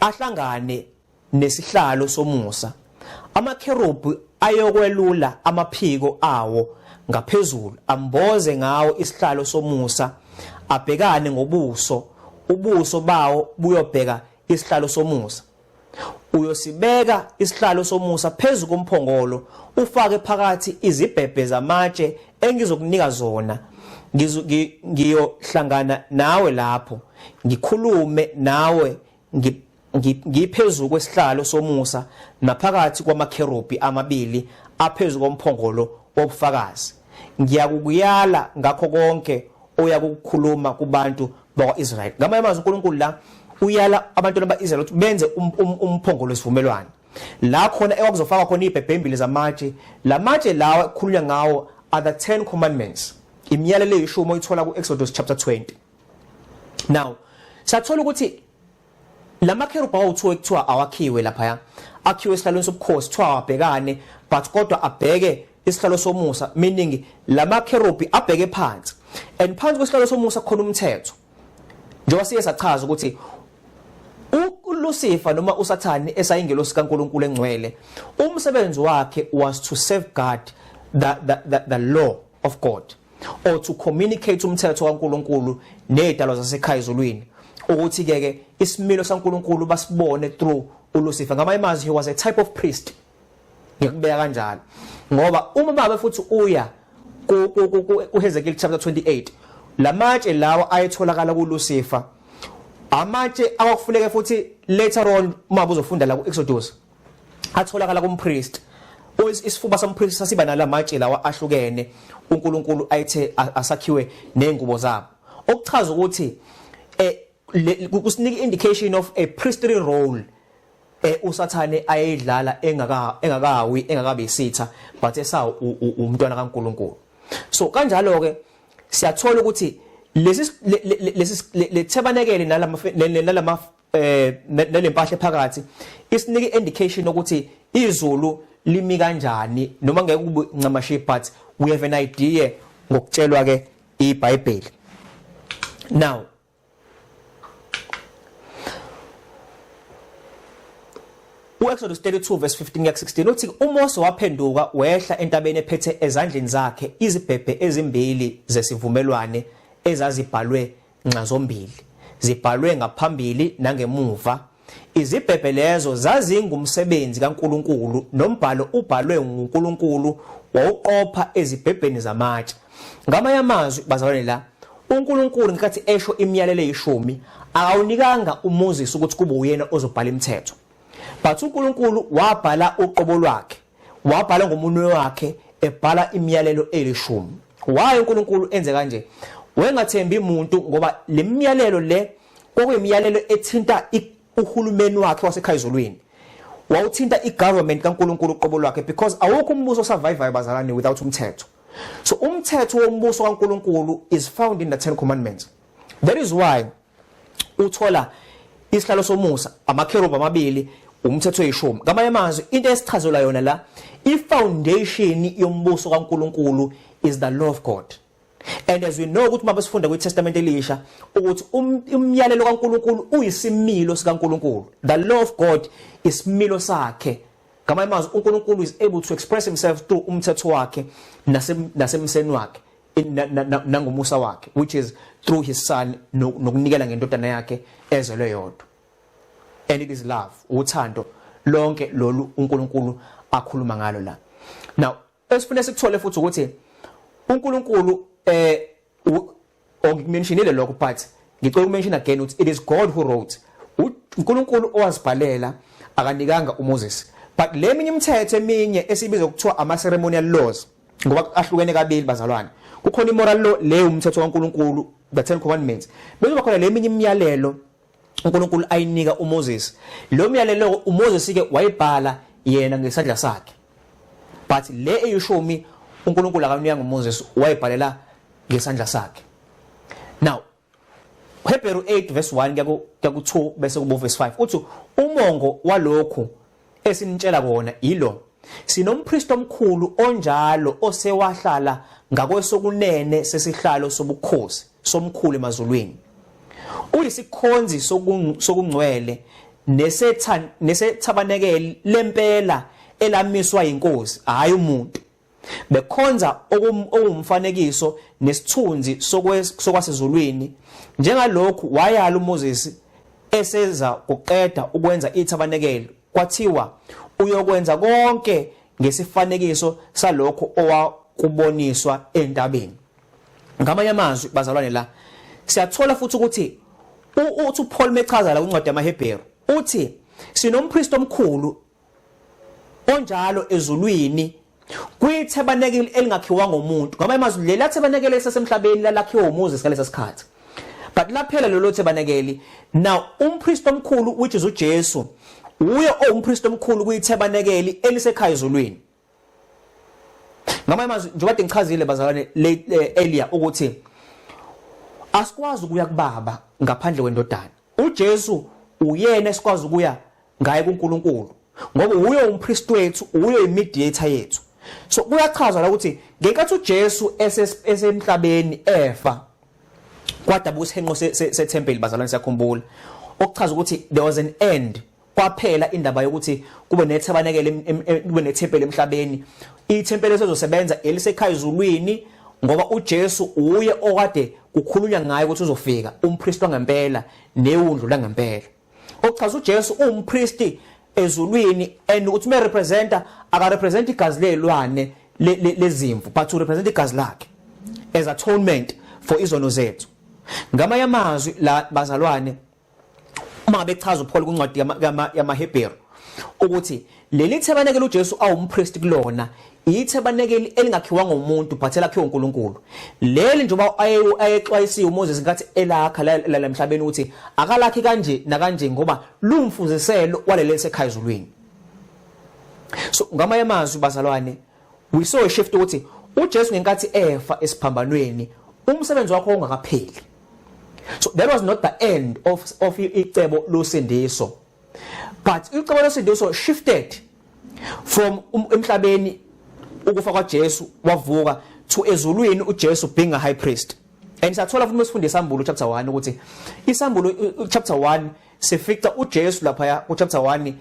ahlangane nesihlalo somusa. Amakherubi ayokwelula amaphiko awo ngaphezulu, amboze ngawo isihlalo somusa, abhekane ngobuso, ubuso bawo buyobheka isihlalo somusa. Uyosibeka isihlalo somusa phezu komphongolo, ufake phakathi izibhebhe zamatshe engizokunika zona. Ngiyohlangana nawe lapho, ngikhulume nawe ngiphezulu kwesihlalo somusa naphakathi kwamakherubi amabili aphezu komphongolo wobufakazi. Ngiyakukuyala ngakho konke oyakukhuluma kubantu bakwa-Israyeli. Ngamanye amazwi, uNkulunkulu la uyala abantwana ba-Israyeli ukuthi benze umphongolo wesivumelwano, la khona ekwakuzofakwa khona izibhebhe ezimbili zamatshe. La matshe lawa kukhulunywa ngawo are the 10 Commandments, imiyalelo eyishumi oyithola ku-Exodus chapter 20. Now sathola ukuthi lamakherubi awu-2 ekuthiwa awakhiwe laphaya, akhiwe esihlalweni sobukhosi, kuthiwa awabhekane, but kodwa abheke. Isihlalo somusa, meaning lama kerubi abheke phansi, and phansi kwesihlalo somusa khona umthetho. Njengoba siye sachaza ukuthi uLucifer noma uSathane esayingelosi kaNkuluNkulu engcwele, umsebenzi wakhe was to safeguard the law of God, or to communicate umthetho kaNkuluNkulu nezidalwa zasekhaya ezulwini, ukuthi ke ke isimilo saNkuluNkulu basibone through uLucifer. Ngamanye amazwi, he was a type of priest, ngikubeka kanjalo, ngoba uma babe futhi uya ku Hezekiel chapter 28, lamatshe lawa ayetholakala kuLucifer, amatshe akwakufuneka futhi later on uma uzofunda la ku-Exodus atholakala kumpriest. Isifuba sompriest sasiba nalamatshe lawa ahlukene uNkulunkulu ayethe asakhiwe nezingubo zabo, okuchaza ukuthi kusinika indication of a priestly role uSathane ayedlala engakawi, engakabi isitha, but esa umntwana kaNkuluNkulu. So kanjalo ke siyathola ukuthi lesi le tabernacle nalama nalempahla ephakathi isinika indication ukuthi izulu limi kanjani, noma ngeke kube ncamashi, but we have an idea ngokutshelwa ke iBhayibheli. Now uExodus 32 verse 15 kuya 16 uthi, uMose waphenduka wehla entabeni ephethe ezandleni zakhe izibhebhe ezimbili zesivumelwane ezazibhalwe nxazombili, zibhalwe ngaphambili nangemuva. Izibhebhe lezo zazingumsebenzi kaNkuluNkulu, nombhalo ubhalwe nguNkulunkulu, wawuqopha ezibhebheni zamatshe. Ngamanye amazwi, bazalwane, la uNkulunkulu ngenkathi esho imiyalelo eyishumi akawunikanga uMoses ukuthi kube uyena ozobhala imithetho, but uNkulunkulu wabhala uqobo lwakhe, wabhala ngomunwe wakhe, ebhala imiyalelo elishumi. Why uNkulunkulu enze kanje? Wengathembi umuntu, ngoba le miyalelo le kwakuyimiyalelo ethinta uhulumeni wakhe wasekhaya ezulwini, wawuthinta igovernment kaNkulunkulu uqobo lwakhe, because awukho umbuso osurvivayo, bazalwane, without umthetho. So umthetho wombuso kaNkulunkulu is found in the 10 Commandments. That is why uthola isihlalo somusa, amakherubi amabili, umthetho oyishumi. Ngamanye amazwi, into esichazelwa yona la, ifoundation yombuso kaNkulunkulu is the law of God. And as we know ukuthi uma besifunda kwiTestament elisha ukuthi umyalelo kaNkulunkulu uyisimilo sikaNkulunkulu, the law of God isimilo sakhe. Ngamanye amazwi, uNkulunkulu is able to express himself through umthetho wakhe nasemseni wakhe nangomusa wakhe, which is through his son, nokunikela ngendodana yakhe ezelwe yodwa. And it is love, uthando lonke lolu uNkulunkulu akhuluma ngalo la. Now esifuna sikuthole futhi ukuthi uNkulunkulu ongikumentionile lokho, but ngicela ukumention again ukuthi it is God who wrote, uNkulunkulu owazibhalela, akanikanga uMoses. But le minye imithetho eminye esibiza ukuthiwa ama ceremonial laws, ngoba ahlukene kabili, bazalwane, kukhona imoral law, le umthetho kaNkulunkulu, the 10 Commandments, bese kuba khona le minye imiyalelo uNkulunkulu ayinika uMoses. Lo myalelo uMoses ke wayibhala yena ngesandla sakhe, but le eyishumi uNkulunkulu akanikanga uMoses, wayibhalela ngesandla sakhe. Now Hebrew 8 verse 1 kuya ku 2 bese kubo verse 5 uthi, umongo walokhu esinitshela kona yilo: sinompriest omkhulu onjalo osewahlala ngakwesokunene sesihlalo sobukhosi somkhulu emazulwini, uyisikhonzi sokungcwele nesethabanekeli lempela elamiswa inkosi, hayi umuntu, bekhonza okuwumfanekiso nesithunzi sokwasezulwini. Njengalokhu wayala uMoses eseza kuqeda ukwenza ithabanekeli, kwathiwa uyokwenza konke ngesifanekiso salokho owakuboniswa entabeni. Ngamanye amazwi, bazalwane, la siyathola futhi ukuthi uthi uPaul mechaza la kwincwadi yamaHebheru uthi sinompriest omkhulu onjalo ezulwini kwithabanekeli elingakhiwa ngomuntu. Ngamanye amazwi, lela thabanekeli esasemhlabeni lalakhiwa uMoses ngalesa sikhathi, but laphela lelo thabanekeli. Now umpriest omkhulu, which is uJesu, uye owumpriest omkhulu kwithabanekeli elisekhaya ezulwini. Ngamanye amazwi, njengoba ngichazile, bazalwane, earlier ukuthi asikwazi ukuya kubaba ngaphandle kwendodana. uJesu uyena esikwazi ukuya ngaye kuNkulunkulu, ngoba uye umpriest wethu, uye imediator yethu. So kuyachazwa la ukuthi ngenkathi uJesu esemhlabeni efa, kwadabuka isihenqo sethempeli, bazalwane, siyakhumbula, okuchaza ukuthi there was an end, kwaphela indaba yokuthi kube nethabanekele, kube nethempeli emhlabeni. Ithempeli esezosebenza elisekhaya ezulwini, ngoba uJesu uye okade kukhulunywa ngaye ukuthi uzofika, umpristi wangempela newundlu langempela, okuchaza uJesu uwumpristi ezulwini, and ukuthi me representa, aka represent igazi lezilwane lezimvu, but u represent igazi lakhe as atonement for izono zethu. Ngamanye amazwi la, bazalwane, uma ngabe chaza uPaul kuncwadi yamaHebheru ukuthi leli thebanekele uJesu awumpriest kulona, ithebanekeli elingakhiwanga umuntu but elakhiwa uNkulunkulu leli, njengoba ayexwayisiwe uMoses nkathi elakha la emhlabeni ukuthi akalakhi kanje nakanje, ngoba lumfuziselo waleli sekhaya ezulwini. So ngamanye amazwi, bazalwane, we saw a shift ukuthi uJesu ngenkathi efa esiphambanweni, umsebenzi wakho ungakapheli. So that was not the end of icebo losindiso, but icebo losindiso shifted from emhlabeni, ukufa kwaJesu, wavuka, to ezulwini, uJesu being a high priest. And sathola futhi mesifunda iSambulo chapter 1 ukuthi iSambulo chapter 1 sifica uJesu lapha ku chapter 1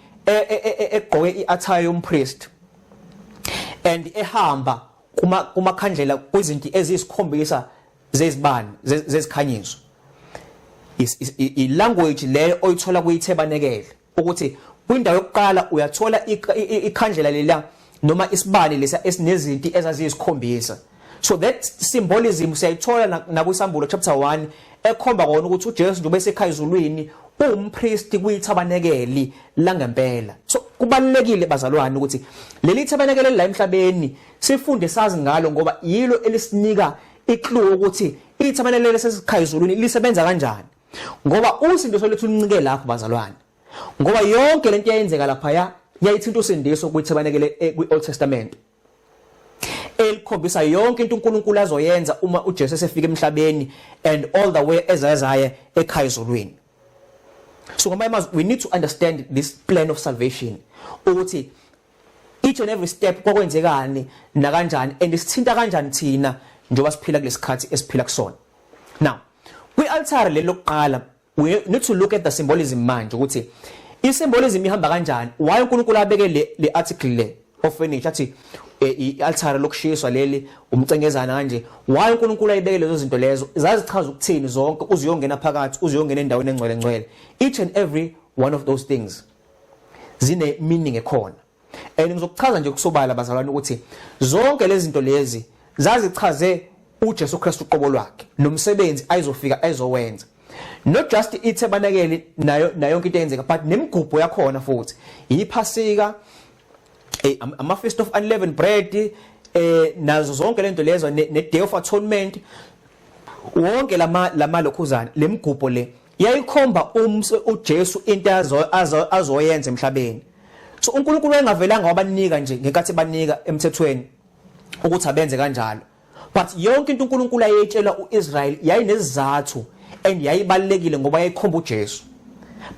egqoke iattire yompriest and ehamba kuma kumakhandlela kwizinto eziyisikhombisa zezibani, zezikhanyiso. I language leyo oyithola kuyithebanekele ukuthi kwindawo yokuqala uyathola ikhandlela lela noma isibani lesa esinezinti ezaziyisikhombisa. So that symbolism siyayithola nakwiSambulo chapter 1, ekhomba kona ukuthi uJesu njengoba esekhaya ezulwini uwumpristi kuyithabanekeli langempela. So kubalulekile, bazalwane, ukuthi leli thabanekeli la emhlabeni sifunde sazi ngalo, ngoba yilo elisinika iclue ukuthi ithabanekeli lesikhaya ezulwini lisebenza kanjani, ngoba usindiso lethu lincike lapho, bazalwane, ngoba yonke lento yayenzeka lapha yayithinta usindiso kuyithabanekele kwi-Old Testament, elikhombisa yonke into uNkulunkulu azoyenza uma uJesu esefika emhlabeni and all the way ezayaye ekhaya ezulwini. So ngamanye amazwi, we need to understand this plan of salvation, ukuthi each and every step kwakwenzekani nakanjani and sithinta kanjani thina njengoba siphila kulesikhathi esiphila kusona. Now, kwi-altar leli lokuqala, we need to look at the symbolism manje, ukuthi i-symbolism ihamba kanjani, why uNkulunkulu abeke le article le of furniture athi i-altar lokushiswa leli, umcengezana kanje. Why uNkulunkulu ayibeke lezo zinto lezo? Zazichaza ukuthini zonke? Uzuyongena phakathi, uzuyongena endaweni engcwele ngcwele, each and every one of those things zine meaning ekhona. And ngizokuchaza nje kusobala, bazalwane, ukuthi zonke lezi zinto lezi zazichaze uJesu Kristu uqobo lwakhe nomsebenzi ayizofika ayizowenza, not just ithebanekeli nayo yonke into eyenzeka, but nemigubho yakhona futhi, iPhasika, ama Feast of Unleavened Bread, nazo zonke lento lezo, ne Day of Atonement, wonke lama lokhuzana lemigubho le yayikhomba uJesu, into azoyenza emhlabeni. So uNkulunkulu wayengavelanga wabanika nje ngenkathi banika emthethweni ukuthi abenze kanjalo, but yonke into uNkulunkulu ayetshela uIsrael yayinesizathu and yayibalekile, ngoba yayikhomba uJesu.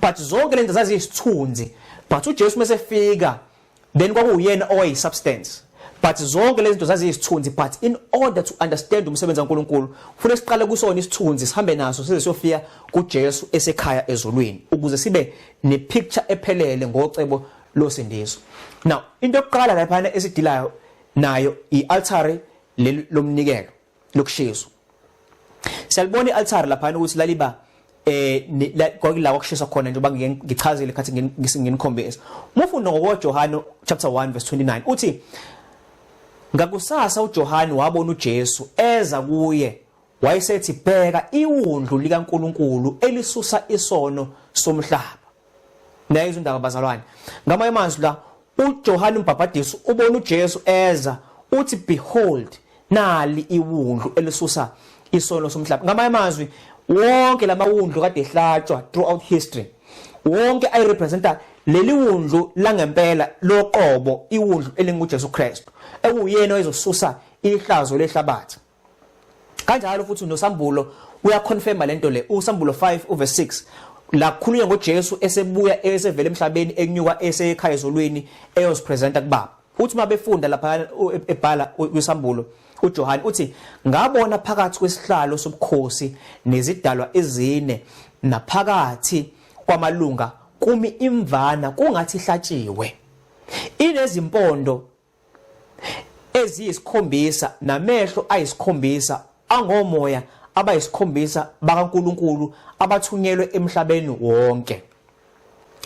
But zonke lento zaziyisithunzi, but uJesu mesefika, then kwakuyena owayi-substance, but zonke lezi zinto zaziyisithunzi. But in order to understand umsebenzi kaNkulunkulu, kufanele siqale kusona isithunzi, sihambe naso size siyofika kuJesu esekhaya ezulwini, ukuze sibe nepicture ephelele ngocebo losindiso. Now, into yokuqala lapha esidilayo nayo i-altare leli lomnikelo lokushiswa. Siyalibona i-altare lapha ukuthi laliba kwakula kwakushiswa khona, njengoba ngichazile khathi nginikhombisa. Mufunda ngokoJohane chapter 1 verse 29, uthi ngakusasa uJohane wabona uJesu eza kuye, wayesethi, "Bheka iwundlu likaNkulunkulu elisusa isono somhlaba." Nayo indaba, bazalwane. Ngamanye amazwi la, uJohane umbhabhadisi ubona uJesu eza, uthi, "Behold, nali iwundlu elisusa isono somhlaba." Ngamanye amazwi, wonke lamawundlu kade ehlatshwa throughout history, wonke ayirepresenta leli wundlu langempela loqobo, iwundlu elinguJesu Kristu, ekuyena ozosusa ihlazo lehlabathi. Kanjalo futhi noSambulo uyaconfirma lento le. USambulo 5 uverse 6, la kukhulunywa ngoJesu esebuya, esevela emhlabeni, enyuka esekhaya ezulwini, eyozipresenta kubaba. Uthi mabefunda lapha ebhala kwisambulo uJohane, uthi ngabona phakathi kwesihlalo sobukhosi nezidalwa ezine naphakathi kwamalunga kumi imvana kungathi ihlatshiwe, inezimpondo eziyisikhombisa namehlo ayisikhombisa, angomoya abayisikhombisa bakaNkuluNkulu abathunyelwe emhlabeni wonke.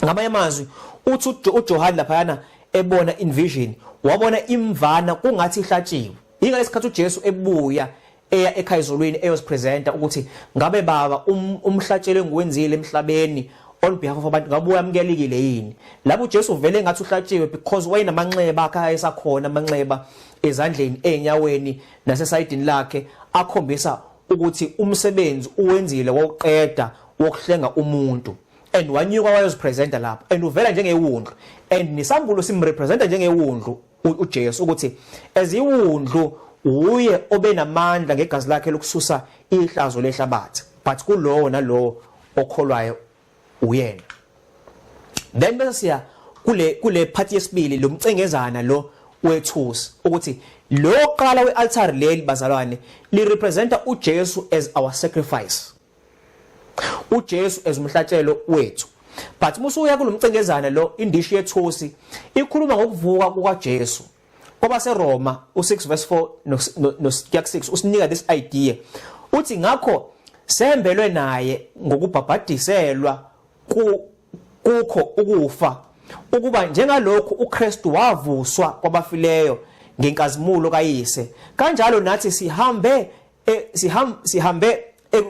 Ngamanye amazwi, uthi uJohane laphayana ebona in vision, wabona imvana kungathi ihlatshiwe. Ingalesikhathi uJesu ebuya eya ekhaya ezulwini eyozipresenta ukuthi ngabe baba umhlatshelo engiwenzile emhlabeni on behalf of abantu ngabe uyamukelekile yini. Lapho uJesu uvele ngathi uhlatshiwe because wayenamanxeba akhe ayesakhona, amanxeba ezandleni, ezinyaweni nasesayidini lakhe, akhombisa ukuthi umsebenzi uwenzile wokuqeda wokuhlenga umuntu, and wanyuka wayozipresenta lapho and uvela njengewundlu, and nesambulo simrepresenta njengewundlu uJesu, ukuthi eziwundlu uye obenamandla ngegazi lakhe lokususa ihlazo lehlabathi, but kulowo nalowo okholwayo uyena. Then bese siya kule part yesibili, lo mcengezana lo wethusi, ukuthi lo qala wealtar leli, bazalwane, li representa uJesu as our sacrifice, uJesu as umhlatshelo wethu. But musuya kulomcengezana lo, indishi yethusi ikhuluma ngokuvuka kukaJesu. KwabaseRoma u6 verse 4 no 6 usinika this idea, uthi ngakho sembelwe naye ngokubhabhadiselwa kukho ukufa, ukuba njengalokhu uKristu wavuswa kwabafileyo ngenkazimulo kaYise, kanjalo nathi sihambe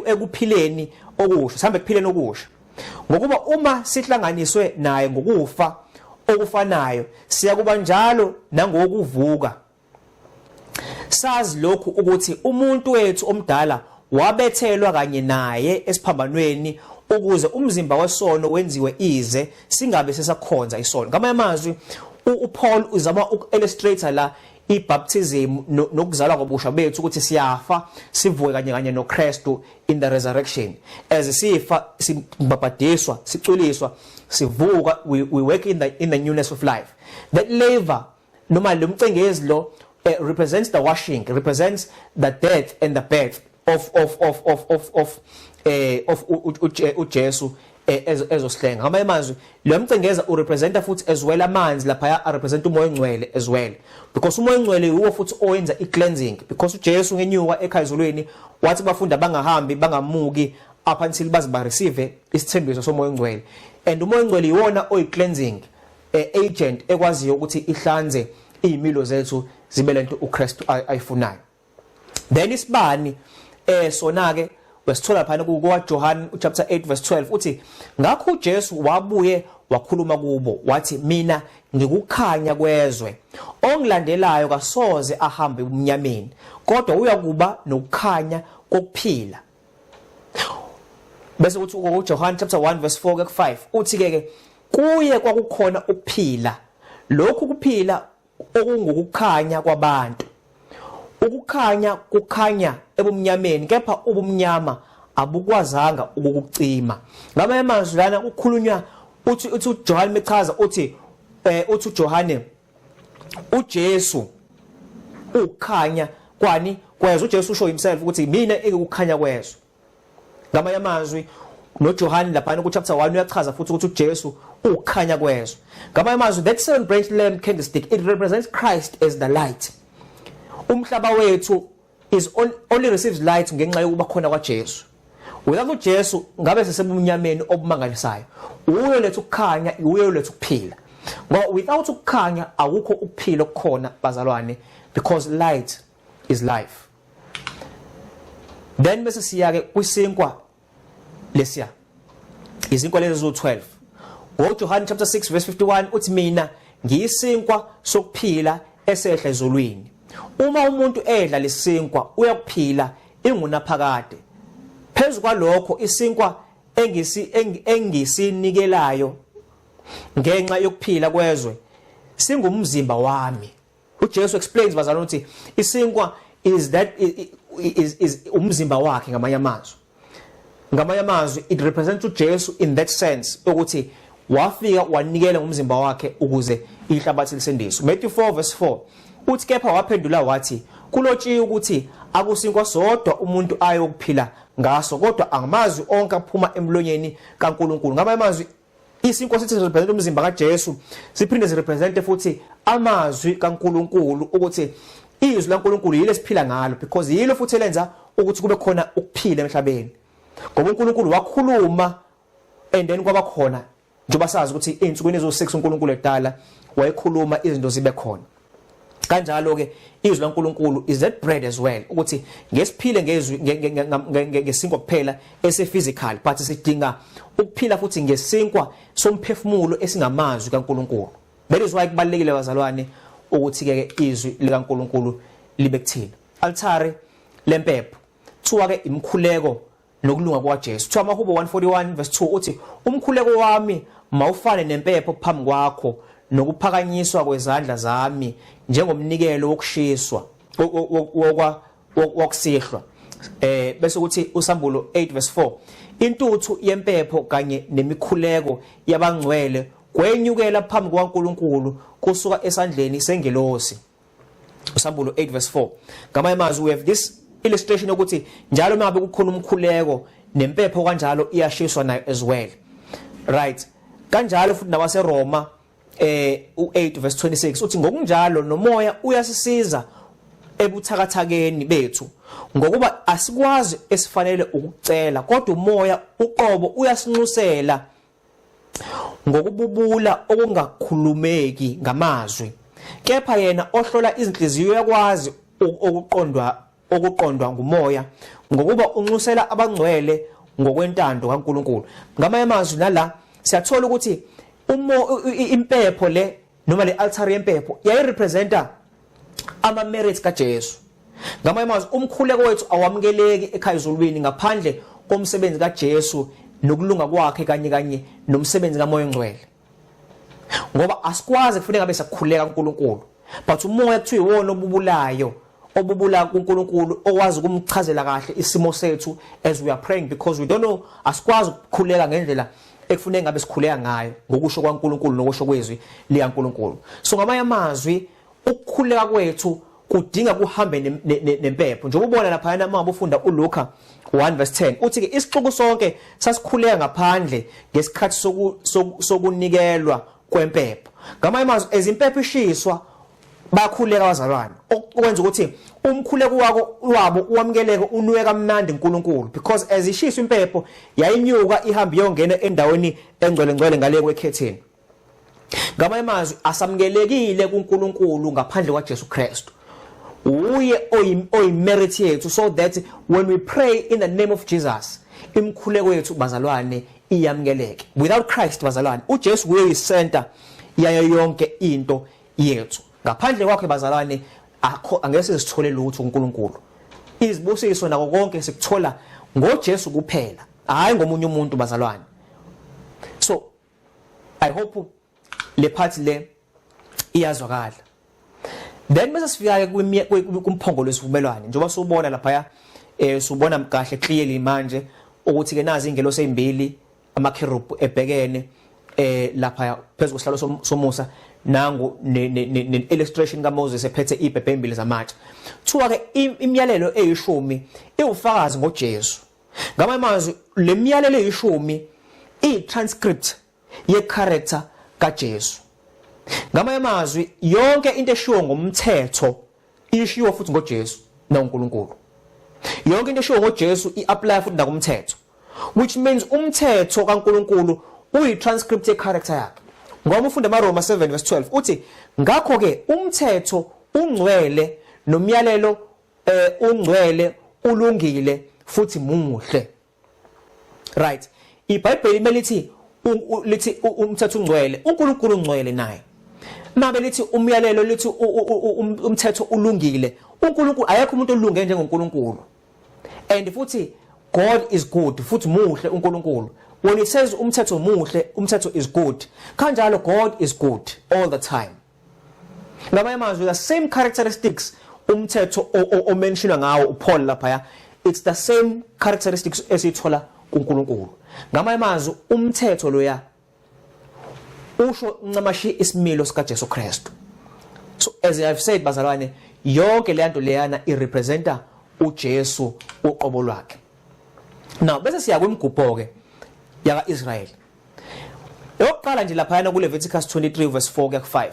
ekuphileni okusha, sihambe ekuphileni okusha. Ngokuba uma sihlanganiswe naye ngokufa okufanayo, siyakuba njalo nangokuvuka. Sazi lokhu, ukuthi umuntu wethu omdala wabethelwa kanye naye esiphambanweni, ukuze umzimba wesono wenziwe ize, singabe sesakhonza isono. Ngamanye amazwi, uPaul uzama uku-illustrate la ibaptism nokuzalwa kwabusha bethu, ukuthi siyafa sivuke kanye kanye noKristu in the resurrection. As sifa, sibhabhadiswa, sicwiliswa, sivuka, we work in the newness of life. That laver noma lo mcengezi lo represents the washing, represents the death and the birth of uJesu ezosihlenga. Ngamanye amazwi, lo mcengeza urepresenta futhi as well amanzi lapha, arepresent uMoya oNgcwele as well, because uMoya oNgcwele uwo futhi owenza i-cleansing, because uJesu ngenyuka ekhaya ezulwini wathi bafundi bangahambi, bangamuki up until baze ba receive isithembiso soMoya oNgcwele, and uMoya oNgcwele iwona oyi-cleansing agent ekwaziyo ukuthi ihlanze izimilo zethu zibe lento uKristu ayifunayo. Then isibani sona ke wesithola phana kuka John chapter 8 verse 12, uthi ngakho uJesu wabuye wakhuluma kubo wathi, "Mina ngikukhanya kwezwe. Ongilandelayo kasoze ahambe ebumnyameni, kodwa uyakuba nokukhanya kokuphila." Bese kuthi uJohn chapter 1 verse 4 ku 5 uthi ke kuye kwakukhona ukuphila, lokhu kuphila okungukukhanya kwabantu. Ukukhanya kukhanya ebumnyameni, kepha ubumnyama abukwazanga ukukucima. Ngamanye amazwi, lana kukhulunywa, uthi uJohn mechaza, uthi uJohane uJesu ukukhanya kwani kwezwe. UJesu usho himself ukuthi mina ekukhanya kwezwe. Ngamanye amazwi, noJohn lapha ku chapter 1 uyachaza futhi ukuthi uJesu ukukhanya kwezwe. Ngamanye amazwi, that seven branch lamp candlestick, it represents Christ as the light. Umhlaba wethu is only receives light ngenxa yokuba khona kwaJesu. Without uJesu ngabe sesebumnyameni obumangalisayo. Uyo lethu ukukhanya, uyo lethu ukuphila, ngoba without ukukhanya akukho ukuphila okukhona, bazalwane, because light is life. Then bese siya ke kwisinkwa lesiya, izinkwa lezi zo12. NgoJohn chapter 6 verse 51 uthi, "Mina ngiyisinkwa sokuphila esehla ezulwini. Uma umuntu edla lesinkwa uyakuphila ingunaphakade. Phezulu kwalokho, isinkwa engisinikelayo ngenxa yokuphila kwezwe singumzimba wami." UJesu explains, bazalwane, ukuthi isinkwa is that is umzimba wakhe. Ngamanye amazwi, it represents uJesu in that sense ukuthi Wafika wanikela ngomzimba wakhe ukuze ihlabathi lisindiswe. Matthew 4 verse 4 uthi, kepha waphendula wathi, kulotshiwe ukuthi akusinkwa sodwa umuntu ayokuphila ngaso, kodwa angamazwi onke aphuma emlonyeni kaNkulunkulu. Ngamanye amazwi, isinkwa sithi represent umzimba kaJesu, siphinde sirepresente futhi amazwi kaNkulunkulu, ukuthi izwi laNkulunkulu yilo esiphila ngalo, because yilo futhi elenza ukuthi kube khona ukuphila emhlabeni, ngoba uNkulunkulu wakhuluma and then kwaba khona. Njengoba sazi ukuthi ezinsukwini ezo6 uNkulunkulu edala wayekhuluma izinto zibe khona, kanjalo ke izwi laNkulunkulu is that bread as well, ukuthi ngesiphile ngezwi ngesinkwa kuphela ese physical, but sidinga ukuphila futhi ngesinkwa somphefumulo esingamazwi kaNkulunkulu. That is why kubalekile, bazalwane, ukuthi ke izwi likaNkulunkulu libe kuthina. Altare lempepho kuthiwa ke imkhuleko nokulunga kwaJesu. Kuthiwa amaHubo 141 verse 2 uthi, "Umkhuleko wami mawufane nempepho phambi kwakho, nokuphakanyiswa kwezandla zami njengomnikelo wokushiswa wokwa wokusihlwa." Bese kuthi uSambulo 8 verse 4, "Intuthu yempepho kanye nemikhuleko yabangcwele kwenyukela phambi kukaNkulunkulu kusuka esandleni sengelosi." USambulo 8 verse 4. Ngamanye amazwi, we have this illustration yokuthi njalo mangabe kukhona umkhuleko, nempepho kanjalo iyashiswa nayo as well, right? Kanjalo futhi nabaseRoma u8 verse 26 uthi, "Ngokunjalo noMoya uyasisiza ebuthakathakeni bethu, ngokuba asikwazi esifanele ukucela, kodwa uMoya uqobo uyasinxusela ngokububula okungakhulumeki ngamazwi. Kepha yena ohlola izinhliziyo uyakwazi okuqondwa nguMoya, ngokuba unxusela abangcwele ngokwentando kaNkulunkulu." Ngamanye amazwi, nala siyathola ukuthi umo impepho le noma le altar yempepho yayirepresenta ama merits kaJesu. Ngamanye amazwi, umkhuleko wethu awamukeleki ekhaya ezulwini ngaphandle komsebenzi kaJesu nokulunga kwakhe kanye kanye nomsebenzi kaMoya oNgcwele, ngoba asikwazi kufuneka ngabe sakhuleka kuNkulunkulu, but uMoya kuthiwa iwona obubulayo, obubula kuNkulunkulu, okwazi ukumchazela kahle isimo sethu as we are praying, because we don't know, asikwazi ukukhuleka ngendlela ekufuneka ngabe sikhuleka ngayo ngokusho kwaNkulunkulu nokusho kwezwi likaNkulunkulu. So ngamanye amazwi, ukukhuleka kwethu kudinga kuhambe nempepho, njengoba ubona lapha uma ufunda uLuka 1 verse 10, uthi ke isixuku sonke sasikhuleka ngaphandle ngesikhathi sokunikelwa kwempepho. Ngamanye amazwi, ezimpepho ishiswa, bayakhuleka abazalwane, okwenza ukuthi umkhuleko wako wabo uwamukeleke, unuke kamnandi uNkulunkulu, because as ishiswa impepho yayinyuka ihambe iyongena endaweni engcwele ngcwele ngale kwekhetheni. Ngamanye amazwi, asamukelekile kuNkulunkulu ngaphandle kwaJesu Kristu. Uye oyi-merit yethu, so that when we pray in the name of Jesus, imikhuleko yethu, bazalwane, iyamukeleke. Without Christ, bazalwane, uJesu kuye i-center yayo yonke into yethu. Ngaphandle kwakhe, bazalwane, akho angeke sisithole lutho kuNkulunkulu. Izibusiso nako konke sikuthola ngoJesu kuphela, hayi ngomunye umuntu, bazalwane. So I hope le part le iyazwakala. Then bese sifika ke kumphongolo wesivumelwano, njengoba siubona lapha, subona kahle clearly manje ukuthi ke nazi ingelosi ezimbili, amakherub ebhekene lapha phezulu kwesihlalo somusa, nangu ne illustration kaMoses ephethe ibhebhe embili zamatshe. Kuthiwa ke imiyalelo eyishumi iwufakazi ngoJesu. Ngamanye amazwi, le miyalelo eyishumi iyi transcript ye character kaJesu. Ngamanye amazwi, yonke into eshiwo ngomthetho ishiwo futhi ngoJesu noNkulunkulu. Yonke into eshiwo ngoJesu iapply futhi nakumthetho, which means umthetho kaNkulunkulu uyi transcript ye character yakhe, ngoba ufunda amaRoma 7 verse 12 uthi, "Ngakho ke umthetho ungcwele, nomyalelo ungcwele, ulungile futhi muhle." Right, iBhayibheli melithi lithi umthetho ungcwele, uNkulunkulu ungcwele naye. Mabe lithi umyalelo, lithi umthetho ulungile, uNkulunkulu, ayekho umuntu olunge njengoNkulunkulu, and futhi God is good, futhi muhle uNkulunkulu. When it says umthetho muhle, umthetho is good, kanjalo God is good all the time. Ngamanye amazwi, the same characteristics umthetho omentionwa ngawo uPaul lapha, it's the same characteristics esithola kuNkulunkulu. Ngamanye amazwi, umthetho loya Usho ncamashi isimilo sika Jesu Kristu. So as I have said, bazalwane, yonke le nto leyana irepresenta uJesu uqobo lwakhe. Now bese siya kwimigubho ke yaka Israel. Yokuqala nje laphayana ku Leviticus 23 verse 4 kuya ku 5.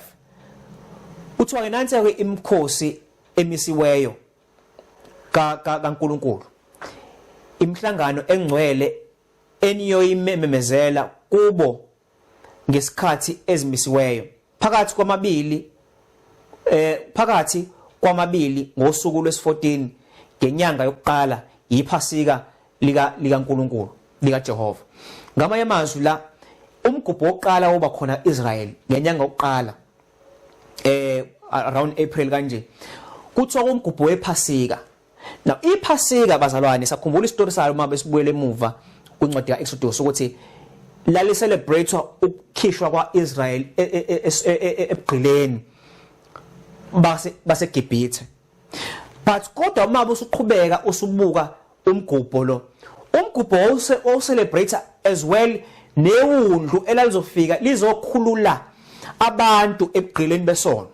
Kuthiwa ke nansi ke imikhosi emisiweyo ka kaNkuluNkulu. Imihlangano engcwele eniyoyimemezela kubo ngesikhathi ezimisiweyo phakathi kwamabili ngosuku lwesi-14 ngenyanga yokuqala, yiphasika lika likaNkuluNkulu, likaJehova. Ngamanye amazwi la, umgubho wokuqala oba khona Israel ngenyanga yokuqala, around April kanje, kuthiwa umgubho wephasika. Now iphasika, bazalwane, sakhumbula isitori sayo uma besibuyele emuva kwincwadi kaExodus, ukuthi lali celebrate ukukhishwa kwaIsrael ebugqileni base baseGibhithe. But kodwa uma usuqhubeka usubuka umgubho lo, umgubho wawucelebrate as well newundlu elalizofika lizokhulula abantu ebugqileni besono.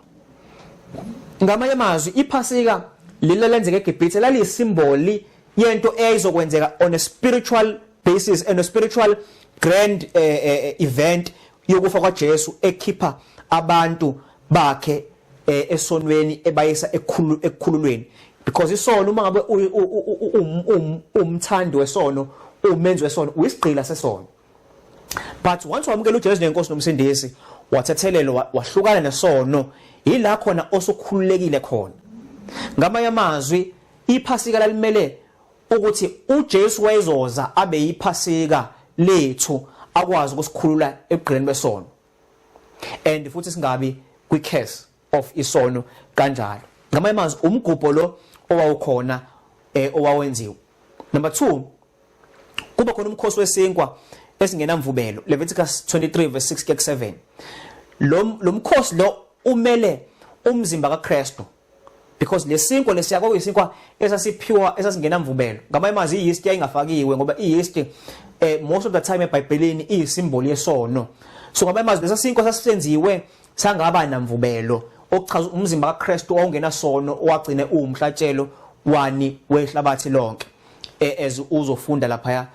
Ngamanye amazwi, iphasika leli lenzeka eGibhithe laliyisimboli yento eyayizokwenzeka on a spiritual basis and a spiritual grand event yokufa kwaJesu ekhipha abantu bakhe esonweni ebayisa ekukhululweni, because isono, uma ngabe umthandi wesono, umenzi wesono, uyisigqila sesono. But once wamukela uJesu njengenkosi nomsindisi, wathethelelwa, wahlukana nesono, yila khona osukhululekile khona. Ngamanye amazwi, iphasika lalimele ukuthi uJesu wayezoza abe yiphasika lethu, akwazi ukusikhulula ebugqileni besono and futhi singabi kwi-curse of isono kanjalo. Ngamanye amazwi, umgubho lo owawukhona owawenziwa. Number 2, kuba khona umkhosi wesinkwa esingenamvubelo, Leviticus 23 verse 6 kuya 7. Lo mkhosi lo umele umzimba kaKristu, because lesinkwa lesiya kwakuyisinkwa esasiphiwa esasingenamvubelo. Ngamanye amazwi, iyeast yayingafakiwe, ngoba iyeast most of the time eBhayibhelini iyisimboli yesono. So ngamanye amazwi, lesasinkwa sasisenziwe sangaba namvubelo, okuchaza umzimba kaKristu owawungena sono, owagcine uwumhlatshelo wani wehlabathi lonke, as uzofunda lapha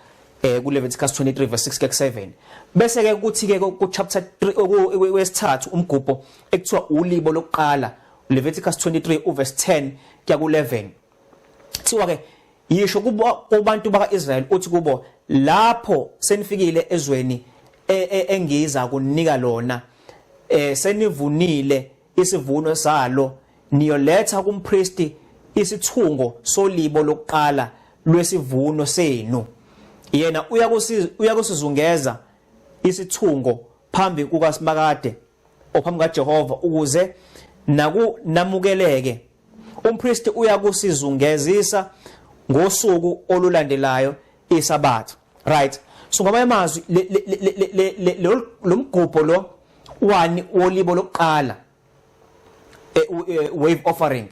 ku Leviticus 23 verse 6 kuya 7. Bese ke kuthi ke ku chapter 3 wesithathu, umgubho ekuthiwa ulibo lokuqala, Leviticus 23 uverse 10 kuya ku11. Thiwa ke, yisho kubo kubantu bakaIsrael uthi kubo, lapho senifikile ezweni engiza kunika lona, senivunile isivuno salo, niyoletha kumpristi isithungo solibo lokuqala lwesivuno senu. Yena uyakusizungeza isithungo phambi kukaSimakade, ophambi kaJehova, ukuze naku namukeleke. Umpristi uyakusizungezisa ngosuku olulandelayo isabatha. Right, so ngamanye amazwi, lo mgubho lo wani wolibo lokuqala, wave offering,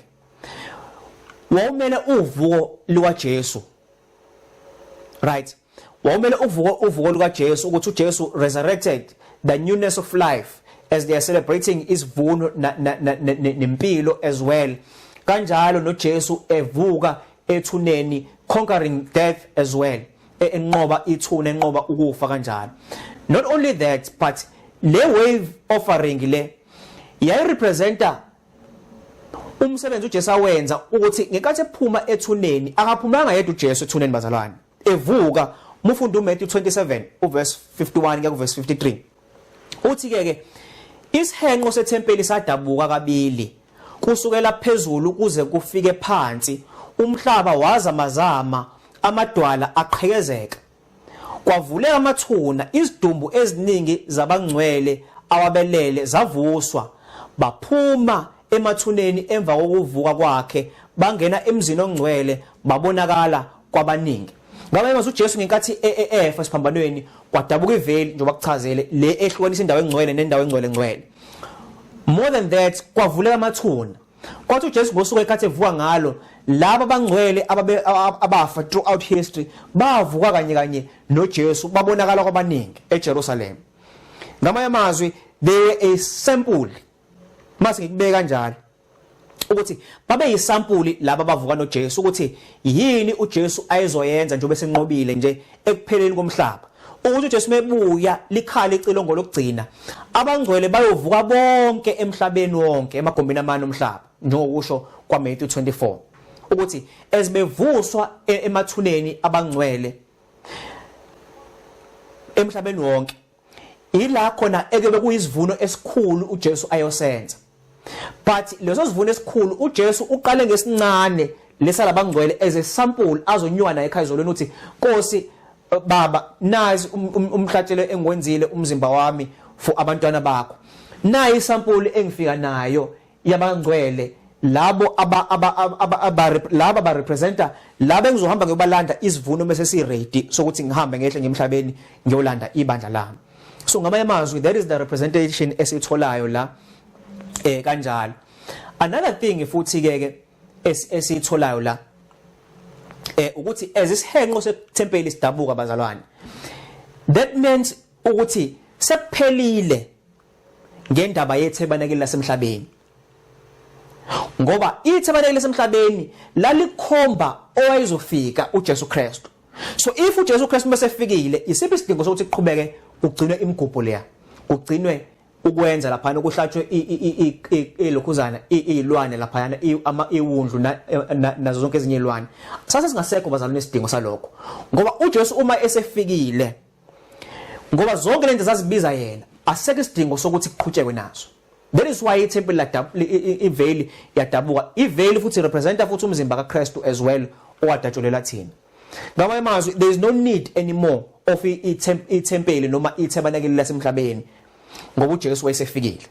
wawumele uvuko lukaJesu. Right, wawumele uvuko lukaJesu, ukuthi uJesu resurrected, the newness of life, as they are celebrating isivuno nempilo as well kanjalo, noJesu evuka ethuneni, conquering death as well, enqoba ithuna, enqoba ukufa kanjalo. Not only that, but le wave offering le yayirepresenta umsebenzi uJesu awenza, ukuthi ngenkathi ephuma ethuneni, akaphumanga yedwa uJesu ethuneni, bazalwane, evuka. Mufunda uMatthew 27 uverse 51 kuya kuverse 53, uthi ke isihenqo sethempeli sadabuka kabili kusukela phezulu kuze kufike phansi, umhlaba wazamazama, amadwala aqhekezeka, kwavuleka amathuna, izidumbu eziningi zabangcwele awabelele zavuswa. Baphuma emathuneni emva kokuvuka kwakhe, bangena emzini ongcwele, babonakala kwabaningi. Ngamanye amazwi, uJesu ngenkathi efa esiphambanweni, kwadabuka iveli, njengoba kuchazele, le ehlukanisa indawo engcwele nendawo engcwele ngcwele. More than that, kwavuleka amathuna. Kwathi uJesu ngosuku ekhathi evuka ngalo, laba abangcwele abafa throughout history bavuka kanye kanye noJesu, babonakala kwabaningi eJerusalem. Ngamanye amazwi, They were a sample, mase ngikubeka kanjalo, ukuthi babe yisampuli laba abavuka noJesu, ukuthi yini uJesu ayezoyenza njengoba esenqobile nje ekupheleni komhlaba, ukuthi uJesu mebuya likhala icilongo lokugcina, abangcwele bayovuka bonke emhlabeni wonke, emagombini amane omhlaba, njengokusho kwaMatthew 24, ukuthi ezibevuswa emathuneni abangcwele emhlabeni wonke, ila khona ekebe kuyisivuno esikhulu uJesu ayosenza. But leso sivuno esikhulu, uJesu uqale ngesincane lesalabangcwele as a sample, azonyuka naye ekhaya ezolweni, uthi, "Nkosi Baba, nazi umhlatshelo engiwenzile, umzimba wami for abantwana bakho. Nayi isample engifika nayo yabangcwele labo aba aba aba laba ba representa laba engizohamba ngiyobalanda isivuno mase si ready sokuthi ngihambe ngehle ngemhlabeni ngiyolanda ibandla lami." So ngamanye amazwi, that is the representation esitholayo la kanjalo. Another thing futhi ke esitholayo la ukuthi as isihenqo sethempeli sidabuka, bazalwane, that means ukuthi sekuphelile ngendaba yethebanakeli lasemhlabeni, ngoba ithebanakeli lasemhlabeni lalikhomba owayezofika, uJesu Kristu. So if uJesu Kristu mesefikile, isiphi isidingo sokuthi kuqhubeke kugcinwe imigubho leya, kugcinwe ukwenza laphana, kuhlatshwe ilokhuzana, izilwane laphana, ama iwundlu nazo zonke ezinye izilwane? Sase singasekho, bazalwane, isidingo salokho, ngoba uJesu uma esefikile, ngoba zonke lento zazibiza yena, asekho isidingo sokuthi kuqhutshekwe nazo. That is why itemple la iveil yadabuka. Iveil futhi representa futhi umzimba kaKristu as well, owadatshulelwa thina. Ngamanye amazwi, there is no need anymore of ithempeli noma ithebanakeli lasemhlabeni, ngoba uJesu wayesefikile.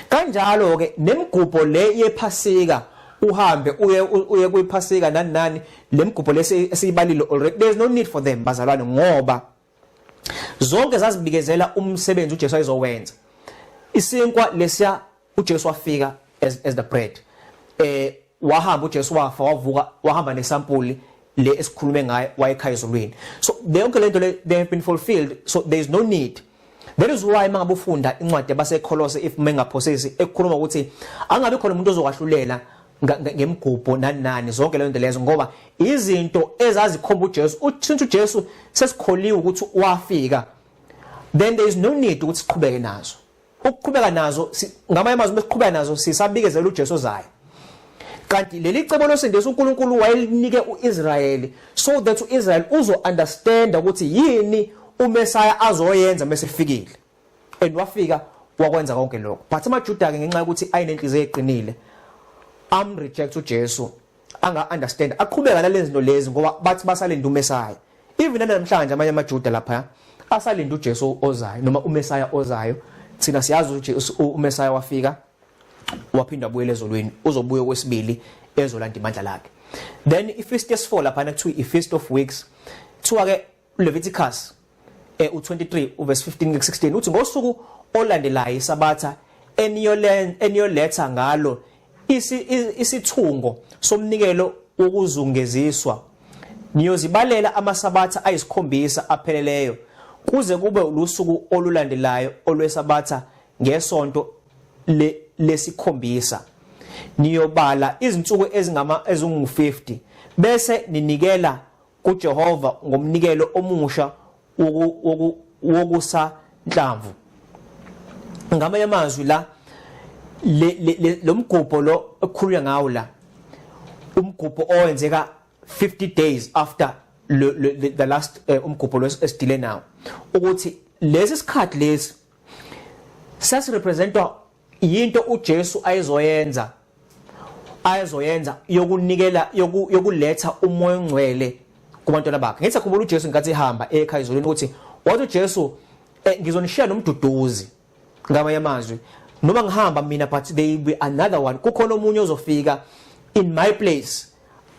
Kanjalo ke nemigubho le yephasika, uhambe uye kuyiphasika, nani nani, lemigubho lesi esiyibalile already, there is no need for them, bazalwane, ngoba zonke zazibikezela umsebenzi uJesu ayizowenza. Isinkwa lesiya, uJesu wafika as the bread. Wahamba uJesu, wafa, wavuka, wahamba nesampuli le esikhulume ngayo, wayekhaya ezulwini. So yonke lento le, they have been fulfilled, so there is no need. That is why mangabe ufunda incwadi yabaseKolose, if mengaphosisi, ekukhuluma ukuthi angabe khona umuntu ozokwahlulela ngemigubho nani nani, zonke lezo lezo, ngoba izinto ezazikhomba uJesu, uthi uJesu sesikholiwe ukuthi wafika, then there is no need ukuthi siqhubeke nazo, ukuqhubeka nazo. Ngamanye amazwi, besiqhubeka nazo sisabikezela uJesu ozayo, kanti leli cebo losindiso uNkulunkulu wayelinike uIsrayeli so that uIsrael uzo understand ukuthi yini uMesaya azoyenza mase efikile, and wafika wakwenza konke lokho. But amaJuda ke, ngenxa yokuthi ayinenhliziyo eqinile, am reject uJesu, anga understand, aqhubeka nalezi zinto lezi, ngoba bathi basalinda uMesaya. Even namhlanje amanye amaJuda lapha asalinda uJesu ozayo noma uMesaya ozayo. Thina siyazi uJesu, uMesaya wafika, waphinda wabuyela ezulwini, uzobuya kwesibili ezolanda ibandla lakhe. Then ifeast yesi4 lapha kuthiwa i-Feast of Weeks. Kuthiwa ke Leviticus u23 uverse 15 ku16 uthi, "Ngosuku olandelayo isabatha eniyoletha ngalo isithungo somnikelo wokuzungeziswa, niyozibalela amasabatha ayisikhombisa apheleleyo kuze kube lusuku olulandelayo olwesabatha. Ngesonto lesikhombisa niyobala izinsuku ezingama ezingu50, bese ninikela kuJehova ngomnikelo omusha wokusa nhlamvu." Ngamanye amazwi la, lo mgubho lo okukhulunywa ngawo la, umgubho owenzeka 50 days after the last umgubho lo esidile nawo, ukuthi lesi sikhathi lesi sasirepresentwa yinto uJesu ayezoyenza yokunikela, yokuletha uMoya oNgcwele kubantwana bakhe. Ngithi akhumbula uJesu ngenkathi ehamba ekhaya ezulwini, ukuthi wathi uJesu, "Ngizonishiya nomduduzi." Ngamanye amazwi, noma ngihamba mina, but there will be another one, kukhona omunye ozofika in my place,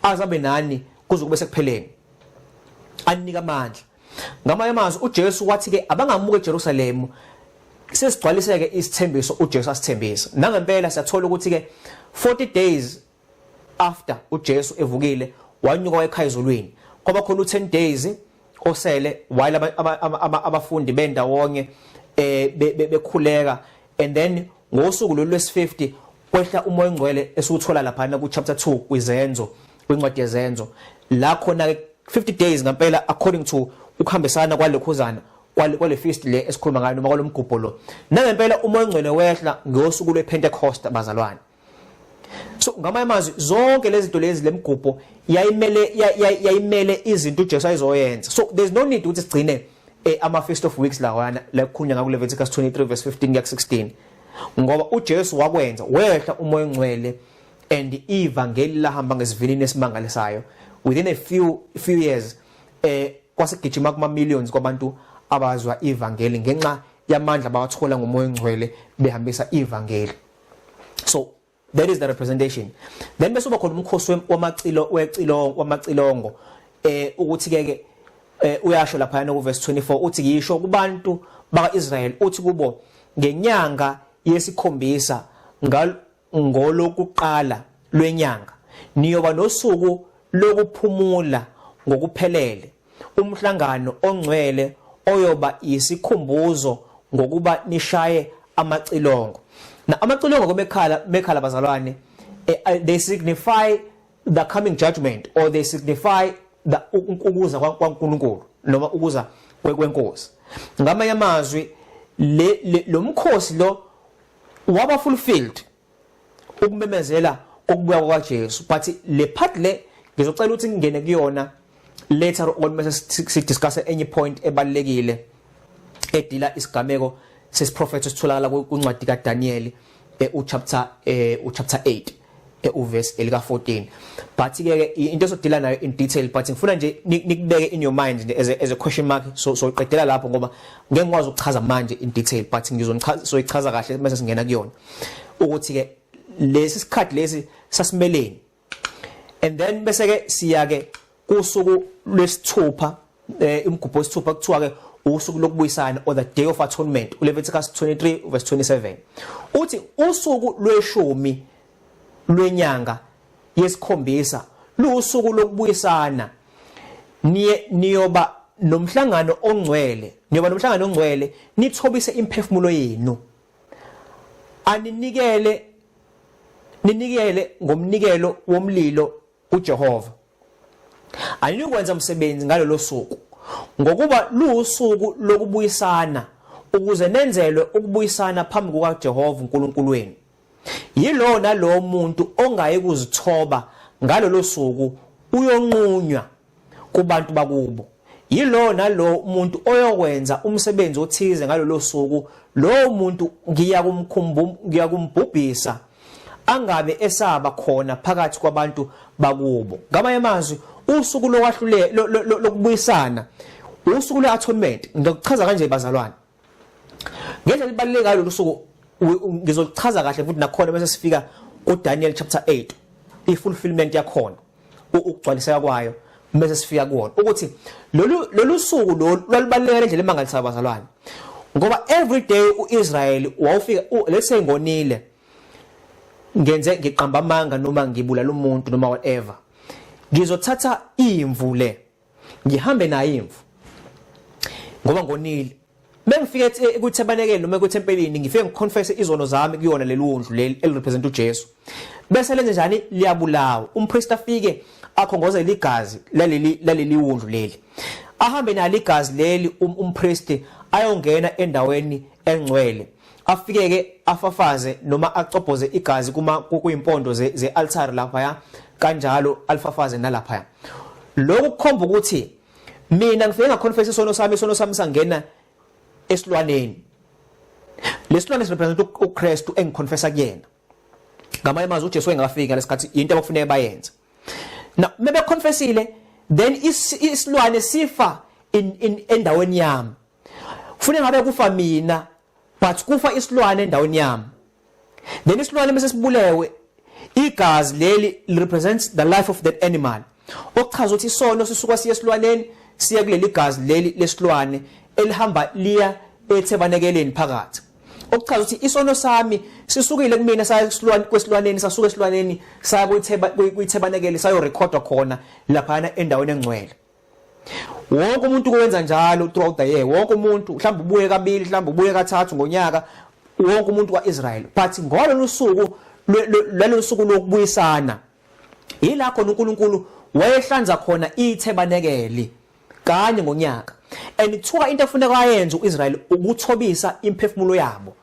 azabe nani kuze kube sekupheleni, anika amandla. Ngamanye amazwi, uJesu wathi ke abangamuka eJerusalem, sesigcwaliseke isithembiso uJesu asithembisa. Nangempela siyathola ukuthi ke 40 days after uJesu evukile, wanyuka wayekhaya ezulwini, kwaba khona u10 days osele while abafundi bendawonye bekhuleka. And then ngosuku lolu lwesi-50 kwehla uMoya oNgcwele esiwuthola laphana ku chapter 2 kwizenzo, kwincwadi yeZenzo, la khona ke 50 days ngempela, according to ukuhambisana kwalekhuzana kwale feast le esikhuluma ngayo noma kwalomgubho lo. Nangempela uMoya oNgcwele wehla ngosuku lwePentecost, bazalwane. So ngamanye amazwi, zonke lezi zinto lezi, lemigubho yayimele izinto uJesu ayizoyenza. So there's no need ukuthi sigcine ama Feast of Weeks lawana la kukhulunywa ngaku Leviticus 23 verse 15 kuya 16, ngoba uJesu wakwenza, wehla uMoya oNgcwele and ivangeli lahamba ngesivinini esimangalisayo. Within a few years kwasigijima kuma millions kwabantu abazwa ivangeli ngenxa yamandla bawathola ngoMoya oNgcwele behambisa ivangeli. So that is the representation. Then bese uba khona umkhosi wamacilo, wecilongo, wamacilongo, ukuthi ke uyasho lapha ku verse 24, uthi, "Ngisho kubantu bakaIsrael, uthi kubo, ngenyanga yesikhombisa, ngolokuqala lwenyanga, niyoba nosuku lokuphumula ngokuphelele, umhlangano ongcwele oyoba isikhumbuzo ngokuba nishaye amacilongo." Na amacilongo komekhala mekhala, bazalwane, they signify the coming judgment or they signify the ukuza kwaNkulunkulu noma ukuza kwenkosi. Ngamanye amazwi, le lo mkhosi lo waba fulfilled ukumemezela kokubuya kwaJesu. But le part le ngizocela ukuthi ngingene kuyona later on mase si discuss enye point ebalekile edila isigameko sesiprofetho sitholakala kwincwadi kaDaniel, uchapter 8, uverse elika 14. But ke into esodila nayo in detail, but ngifuna nje nikubeke in your mind nje as a question mark. So iqedela lapho ngoba ngeke ngikwazi ukuchaza manje in detail, but ngizonichaza, soyichaza kahle mase singena kuyona, ukuthi ke lesi sikhathi lesi sasimeleni. And then bese ke siya ke kusuku lwesithupha, umgubho wesithupha, kuthiwa ke usuku lokubuyisana or the Day of Atonement. uLeviticus 23 verse 27 uthi, "Usuku lweshumi lwenyanga yesikhombisa lusuku lokubuyisana, niye niyoba nomhlangano ongcwele, niyoba nomhlangano ongcwele, nithobise imphefumulo yenu, aninikele, ninikele ngomnikelo womlilo kuJehova. Anikwenza umsebenzi ngalolo suku, ngokuba lusuku lokubuyisana, ukuze nenzelwe ukubuyisana phambi kukaJehova uNkulunkulu wenu. Yilo nalowo muntu ongayi kuzithoba ngalolo suku uyonqunywa kubantu bakubo. Yilo nalo umuntu oyokwenza umsebenzi othize ngalolo suku, lo muntu ngiyakumkhumbu, ngiyakumbhubhisa, angabe esaba khona phakathi kwabantu bakubo." Ngamanye amazwi, usuku lokwahlule lokubuyisana, usuku lwe-atonement. Ngizokuchaza kanje, bazalwane, ngendlela ibaluleke ngalo suku. Ngizochaza kahle futhi nakhona bese sifika kuDaniel chapter 8, i-fulfillment yakhona, ukugcwaliseka kwayo, bese sifika kuwona, ukuthi lolu suku lolu lwalubaluleke ngendlela emangalisayo, bazalwane, ngoba every day uIsrael wawufika, let's say ngonile, ngenze, ngiqamba amanga noma ngibulala umuntu noma whatever, ngizothatha imvu le, ngihambe nayo imvu ngoba ngonile. Bengifike kuthebanekele noma kuthempelini, ngifike ngiconfess izono zami kuyona leli wundlu leli elirepresent uJesu. Bese lenze njani? Liyabulawa. Umpriest afike akhongozele igazi laleli wundlu leli, ahambe nalo igazi leli umpriest, ayongena endaweni engcwele, afike ke afafaze noma acobhoze igazi kuma kuyimpondo ze altar lapha ya kanjalo, alifafaze nalapha. Lokhu kukhomba ukuthi mina ngifike ngaconfess isono sami, isono sami sangena esilwaneni. Lesilwane sirepresent uKristu engiconfessa kuyena. Ngamanye amazwi, uJesu engafika lesikhathi, into abakufuneka bayenze na mebe confessile, then isilwane sifa in endaweni yami. Kufuneka ngabe kufa mina, but kufa isilwane endaweni yami. Then isilwane bese sibulewe, igazi leli represents the life of that animal, okuchaza ukuthi isono sisuka siye esilwaneni, siya kuleli gazi leli lesilwane elihamba liya ethebanekeleni phakathi, okuchaza ukuthi isono sami sisukile kumina saya kusilwane, kwesilwaneni, sasuka esilwaneni saya kuyithebanekele, sayo recordwa khona laphana endaweni engcwele. Wonke umuntu kuwenza njalo throughout the year. Wonke umuntu, mhlawumbe ubuye kabili, mhlawumbe ubuye kathathu ngonyaka. Wonke umuntu kwaIsrael, but ngololu suku, lolu suku lokubuyisana, yila khona uNkulunkulu wayehlanza khona ithebanekeli kanye ngonyaka. And kuthiwa into efuneka ayenze uIsrael ukuthobisa imphefumulo yabo,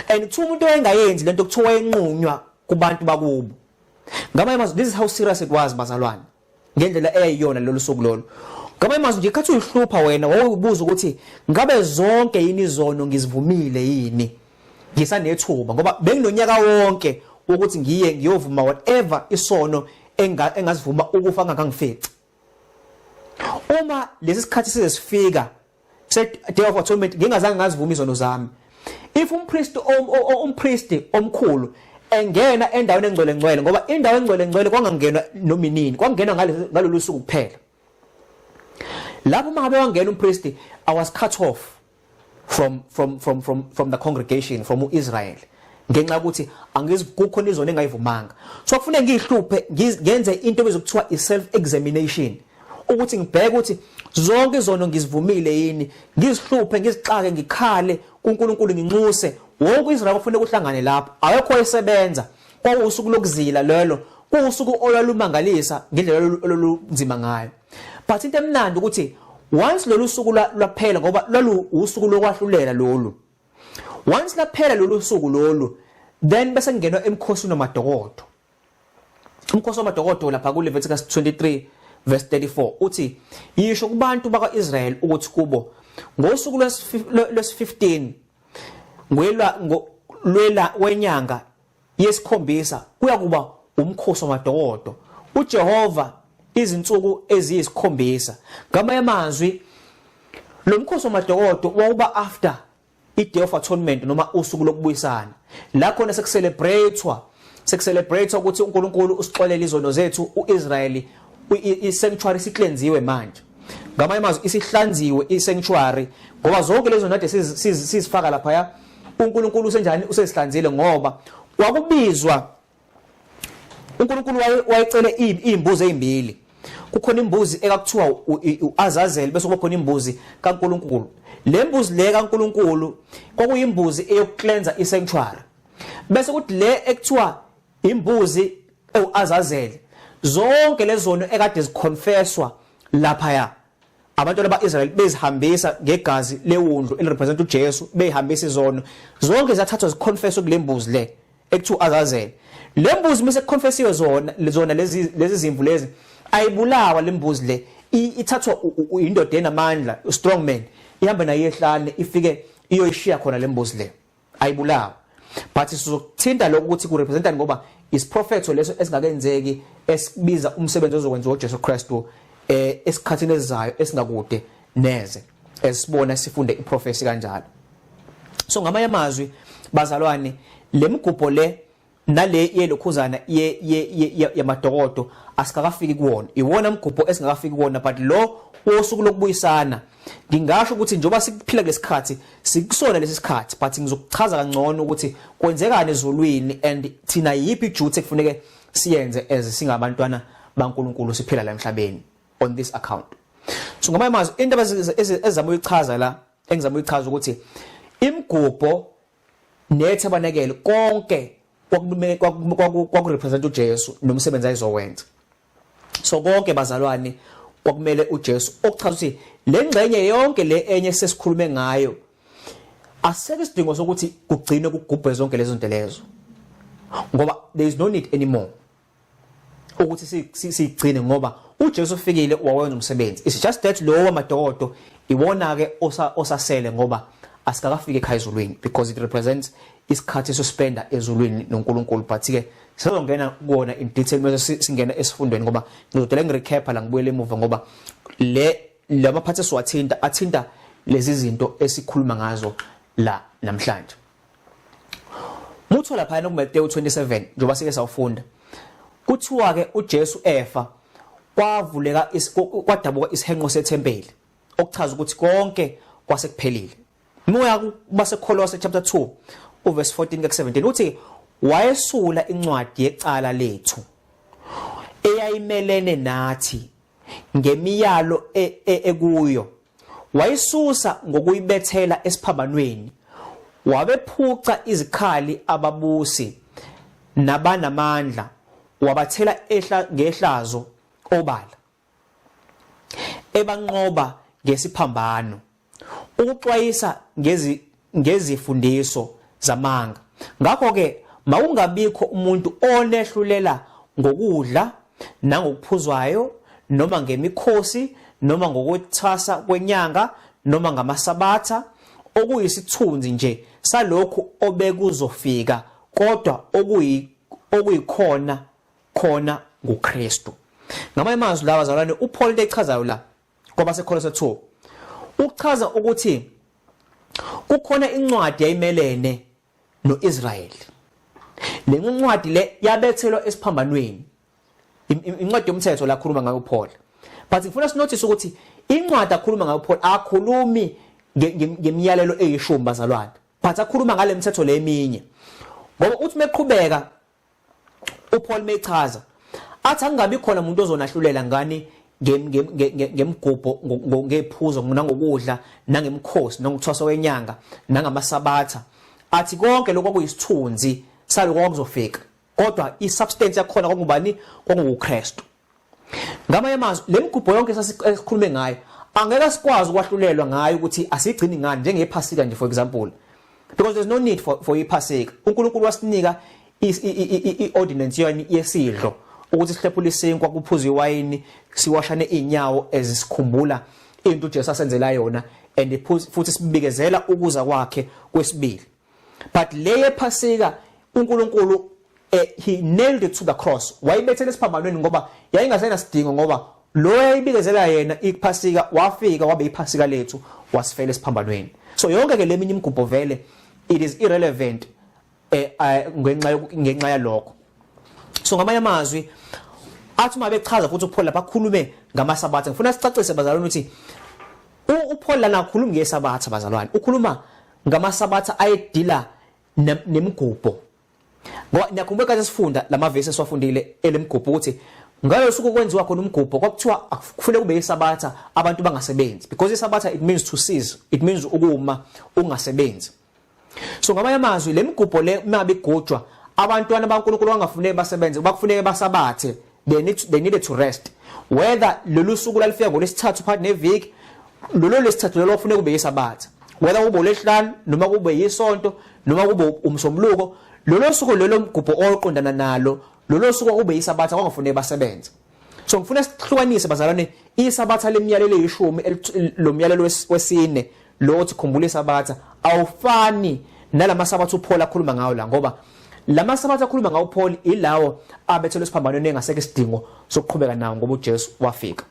and kuthiwa umuntu oyengayenzi lento, kuthiwa wayenqunywa kubantu bakubo. Ngamanye amazwi, this is how serious it was, bazalwane, ngendlela eyayiyona lolu suku lolu. Ngamanye amazwi nje, khathi uyihlupha wena, wawubuza ukuthi ngabe zonke yini izono ngizivumile yini, ngisanethuba, ngoba benginonyaka wonke ukuthi ngiye ngiyovuma whatever isono engazivuma ukufa ngangifici. Uma lesi sikhathi size sifika se Day of Atonement ngingazange ngazivuma izono zami, if umpriest omkhulu engena endaweni engcwele ngcwele, ngoba indawo engcwele ngcwele kwangangenwa noma inini, kwangenwa ngalolu suku kuphela. Lapho uma ngabe wangena umpriest, I was cut off from the congregation, from uIsrael, ngenxa yokuthi angizikukhona izono engayivumanga. So kufanele ngihluphe, ngenze into ebizokuthiwa i self examination, ukuthi ngibheke ukuthi zonke izono ngizivumile yini, ngizihluphe, ngizixake, ngikhale kuNkulunkulu, nginxuse wonke uIsrael. Kufanele kuhlangane lapho, akekho esebenza. Kwakuwusuku lokuzila lelo, kuwusuku olwalumangalisa ngendlela olunzima ngayo. But into emnandi ukuthi once lolu suku lwaphela, ngoba lolu usuku lokwahlulela lolu, once laphela lolu suku lolu, then bese kungenwa emkhosini wamadokodo. Umkhosi wamadokodo lapha ku Leviticus 23 verse 34 uthi, "Yisho kubantu bakwaIsrael ukuthi kubo, ngosuku lwesi-15 ngwelwa lwela wenyanga yesikhombisa kuya kuba umkhosi wamadokodo uJehova izinsuku eziyisikhombisa." Ngamanye amazwi, lo mkhosi wamadokodo wawuba after i-Day of Atonement noma usuku lokubuyisana, la khona sekucelebratewa ukuthi uNkulunkulu usixolele izono zethu. uIsraeli, i-sanctuary siklenziwe manje. Ngamanye amazwi, isihlanziwe i-sanctuary, ngoba zonke lezo nade sizifaka lapha, uNkulunkulu usenjani? Usesihlanzile. Ngoba kwakubizwa uNkulunkulu wayecele izimbuzi ezimbili. Kukhona imbuzi ekakuthiwa uAzazel, bese kuba khona imbuzi kaNkulunkulu. Le mbuzi le kaNkulunkulu kwakuyimbuzi eyokuklenza isanctuary, bese kuthi le ekuthiwa imbuzi ewuAzazel, zonke lezono ekade ziconfesswa lapha abantwana ba-Israel bezihambisa ngegazi lewundlu elirepresent uJesu, behambisa izono zonke, zathathwa ziconfesswe kule mbuzi le ekuthiwa Azazel. Le mbuzi mise kuconfessiwe zona lezi zimvu lezi, ayibulawa le mbuzi le, ithathwa indoda enamandla, strong man, ihamba nayo ehlane, ifike iyoyishiya khona le mbuzi le, ayibulawa. But sizokuthinta lokho ukuthi ku representani, ngoba isiprofetho leso esingakenzeki esibiza umsebenzi ozokwenziwa uJesu Kristu esikhathini esizayo esingakude neze, esibona sifunde iprofesi kanjalo. So ngamanye amazwi, bazalwane, lemigubho le nale yelokhuzana ye yamadokodo asikakafiki kuwona, iwona mgubho esingakafiki kuwona. But lo wosuku lokubuyisana, ngingasho ukuthi njengoba sikuphila kulesikhathi, sikusona lesi sikhathi, but ngizokuchaza kangcono ukuthi kwenzekani ezulwini and thina yiphi duty ekufuneke siyenze as singabantwana baNkulunkulu siphila la emhlabeni on this account. So ngamanye amazwi, into ezama uyichaza la, engizama uyichaza ukuthi imigubho nethabanekele konke kwaku represent uJesu nomsebenzi ayizowenza. So konke, bazalwane, kwakumele uJesu, okuchaza ukuthi le ngxenye yonke le enye sesikhulume ngayo, aseke isidingo sokuthi kugcinwe kugubhe zonke lezo zinto lezo, ngoba there is no need anymore ukuthi sigcine, ngoba uJesu ufikile, wawenza umsebenzi. It's just that lo wamadokodo iwona ke osasele, ngoba asikakafiki ekhaya ezulwini, because it represents isikhathi sospenda ezulwini noNkulunkulu. But ke sizongena kuwona in detail bese singena esifundweni, ngoba ngizodela ngirecap la, ngibuyele emuva, ngoba le lama parts esiwathinta athinta lezi zinto esikhuluma ngazo la namhlanje. Mutho lapha kuMathewu 27, njengoba sike sawufunda, kuthiwa ke uJesu efa, kwavuleka, kwadabuka isihenqo sethempeli, okuchaza ukuthi konke kwasekuphelile. Moya baseKholose chapter 2 uverse 14 ku 17 uthi, "Wayesula incwadi yecala lethu eyayimelene nathi ngemiyalo ekuyo, wayisusa ngokuyibethela esiphambanweni." Wabephuca izikhali ababusi nabanamandla, wabathela ehla ngehlazo obala, ebanqoba ngesiphambano. Ukuxwayisa ngezi ngezifundiso zamanga. Ngakho-ke makungabikho umuntu onehlulela ngokudla nangokuphuzwayo noma ngemikhosi noma ngokwethwasa kwenyanga noma ngamasabatha, okuyisithunzi nje salokhu obekuzofika, kodwa okuyikhona khona nguKristu. Ngamanye amazwi lawa bazalwane, uPaul into echazayo la kwabaseKolose 2 uchaza ukuthi kukhona incwadi yayimelene noIsrayeli. Le ncwadi le yabethelwa esiphambanweni. Incwadi yomthetho la khuluma ngayo uPaul. But ngifuna sinothise ukuthi incwadi akhuluma ngayo uPaul akhulumi ngemiyalelo eyishumi bazalwane. But akhuluma ngale mthetho le eminye. Ngoba uthi meqhubeka uPaul mechaza athi angabi khona umuntu ozonahlulela ngani ngemgubho, ngephuzo, nangokudla, nangemkhosi, nangokuthwasa kwenyanga, nangamasabatha, athi konke lokho kuyisithunzi saloko okuzofika, kodwa isubstance yakhona kwakubani? KwakunguKristu. Ngamanye amazwi, le migubho yonke esikhulume ngayo angeke sikwazi ukwahlulelwa ngayo ukuthi asigcini ngani, njengephasika nje for example, because there's no need for iphasika. UNkulunkulu wasinika i-ordinance yona yesidlo ukuthi sihlephule isinkwa, kuphuze iwayini, siwashane inyawo ezisikhumbula into uJesu asenzela yona, and futhi sibikezela ukuza kwakhe kwesibili. But le yephasika, uNkulunkulu he nailed it to the cross, wayibethela esiphambanweni, ngoba yayingasena sidingo, ngoba lo yayibikezela yena iphasika wafika wabe iphasika lethu, wasifela esiphambanweni. So yonke ke leminye imigubho vele it is irrelevant ngenxa yalokho. So ngamanye amazwi athi uma bechaza futhi uPaul lapha akhulume ngamasabatha, ngifuna sicacise bazalwane ukuthi uPaul lana akhuluma ngesabatha bazalwane, ukhuluma ngamasabatha ayedila nemigubho, ngoba niyakhumbula kathi sifunda lamavesi esiwafundile elemigubho ukuthi ngalo suku kwenziwa khona umgubho kwakuthiwa kufanele kube isabatha, abantu bangasebenzi, because isabatha it means to cease, it means ukuma ungasebenzi. So ngamanye amazwi le migubho le uma igujwa, abantwana baNkulunkulu bangafuneki basebenze, bakufuneke basabathe. They needed to rest, whether lolu suku lalifika ngolwesithathu phakathi neviki, lolo lesithathu lolo kufuneka kube yisabatha, whether kube olwesihlanu noma kube yisonto noma kube umsombuluko, lolo suku lolo mgubho oqondana nalo, lolo suku kube yisabatha, kwangafuneki basebenze. So ngifuna sihlukanise bazalwane isabatha lemiyalelo eyishumi, lo myalelo wesine lo othi khumbula isabatha awufani nalamasabatha uPaul akhuluma ngawo la, ngoba lamasabatha akhuluma ngawo uPaul ilawo abethelwe esiphambanweni engaseke isidingo sokuqhubeka nawo ngoba uJesu wafika.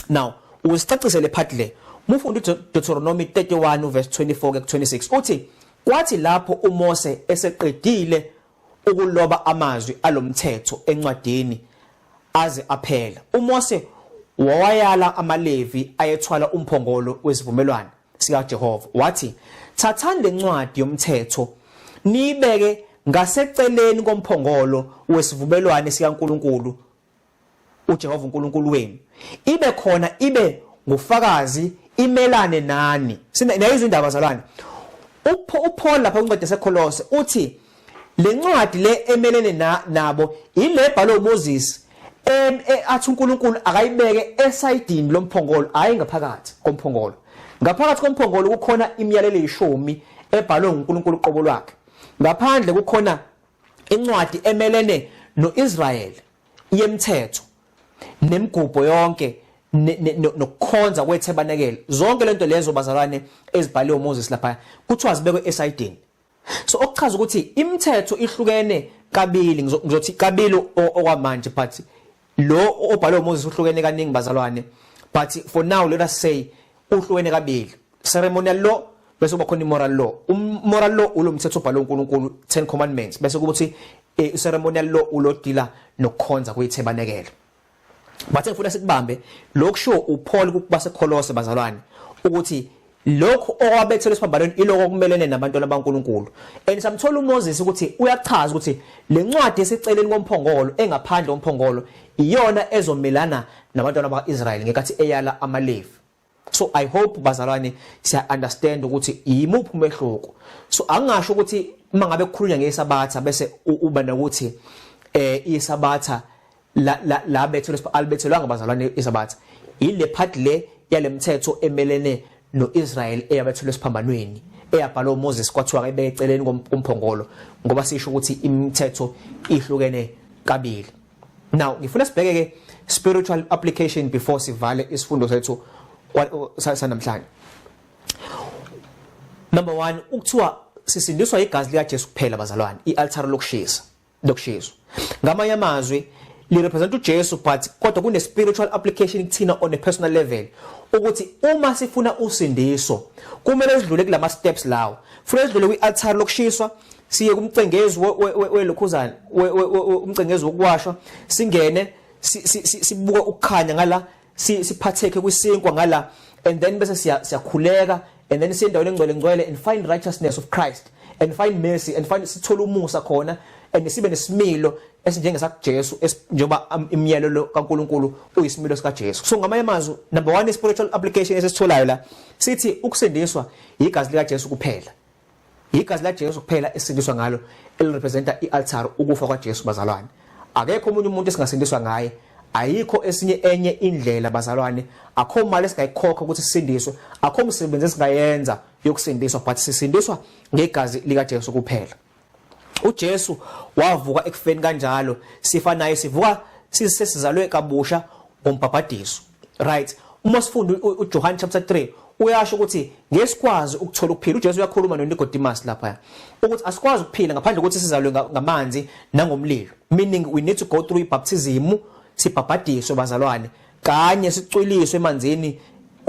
Now usicacise le part le, mufunda uDeuteronomy 31 verse 24 ke 26, uthi kwathi lapho uMose eseqedile ukuloba amazwi alomthetho encwadini aze aphela, uMose wawayala amaLevi ayethwala umphongolo wesivumelwano sikaJehova, wathi, thathani lencwadi yomthetho niyibeke ngaseceleni komphongolo wesivumelwano sikaNkulunkulu uJehova uNkulunkulu wenu, ibe khona ibe ngufakazi imelane nani. Sinayizwa indaba bazalwane. UPaul lapha kwincwadi yaseKolose uthi lencwadi le emelene nabo ile bhalo uMoses athi uNkulunkulu akayibeke esayidini lomphongolo, hayi ngaphakathi komphongolo. Ngaphakathi komphongolo kukhona imiyalelo eyishumi ebhalwe nguNkulunkulu uqobo lwakhe. Ngaphandle kukhona incwadi emelene noIsrael yemthetho nemigubho yonke nokukhonza kwethebanekele, zonke lento lezo bazalwane ezibhaliwe uMoses lapha kuthiwa zibekwe esayidini. So okuchaza ukuthi imithetho ihlukene kabili, ngizothi kabili okwamanje, but lo obhalwe uMoses uhlukene kaningi bazalwane, but for now let us say uhlukene kabili, ceremonial law bese kuba khona i-moral law. Umoral law ulo mthetho obhalwe uNkulunkulu, 10 commandments, bese kuba ukuthi ceremonial law ulodila nokukhonza kwethebanekele. Bathe ngifuna sikubambe lokhu sho uPaul kubaseKolose bazalwane ukuthi lokhu okwabethelwa esiphambanweni iloko okumelene nabantwana baNkulunkulu. And samthola uMoses ukuthi uyachaza ukuthi lencwadi eseceleni komphongolo, engaphandle komphongolo, iyona ezomelana nabantwana bakwaIsrael ngekathi eyala amaLevi. So I hope, bazalwane, siya understand ukuthi yimuphi umehluko. So angingasho ukuthi uma ngabe kukhulunywa ngesabatha bese uba nokuthi isabatha la la la bethelwe, alibethelwanga, bazalwane. Isabatha ile part le yalemthetho emelene noIsrael eyabethelwe esiphambanweni, eyabhalwa uMoses, kwathiwa kayibeke eceleni komphongolo, ngoba sisho ukuthi imithetho ihlukene kabili. Now ngifuna sibheke ke spiritual application before sivale isifundo sethu sanamhlanje. Number 1, ukuthiwa sisindiswa igazi lika Jesu kuphela, bazalwane. Ialtar lokushisa, lokushiswa, ngamanye amazwi li represent uJesu, but kodwa kune spiritual application kuthina on a personal level, ukuthi uma sifuna usindiso kumele sidlule kulama steps lawo. Funa sidlule kwi-altar lokushiswa, siye kumcengezi welokhuzana, umcengezi wokuwashwa, singene sibuke ukukhanya ngala, siphatheke kwisinkwa ngala, and then bese siyakhuleka, and then siye endaweni engcwele ngcwele and find righteousness of Christ and find mercy and find, sithole umusa khona, and sibe nesimilo esinjengesakuJesu, njengoba imiyalelo kaNkuluNkulu uyisimilo sikaJesu. So ngamanye amazwi, number 1 spiritual application esisitholayo la, sithi ukusindiswa igazi lika Jesu kuphela. Igazi la Jesu kuphela esindiswa ngalo, elirepresenta ialtar, ukufa kwaJesu, bazalwane. Akekho omunye umuntu esingasindiswa ngaye, ayikho esinye enye indlela, bazalwane. Akho mali esingayikhokha ukuthi sisindiswe, akho umsebenzi esingayenza yokusindiswa, but sisindiswa ngegazi lika Jesu kuphela. uJesu wavuka ekufeni, kanjalo sifa naye, sivuka sisesizalwe kabusha ngombhabhadiso, right? Uma sifunda uJohn chapter 3, uyasho ukuthi ngesikwazi ukuthola ukuphila. uJesu uyakhuluma noNicodemus lapha ukuthi asikwazi ukuphila ngaphandle kokuthi sizalwe ngamanzi nangomlilo, meaning we need to go through ibaptism, sibhabhadiswe, bazalwane, kanye sicwiliswe emanzini,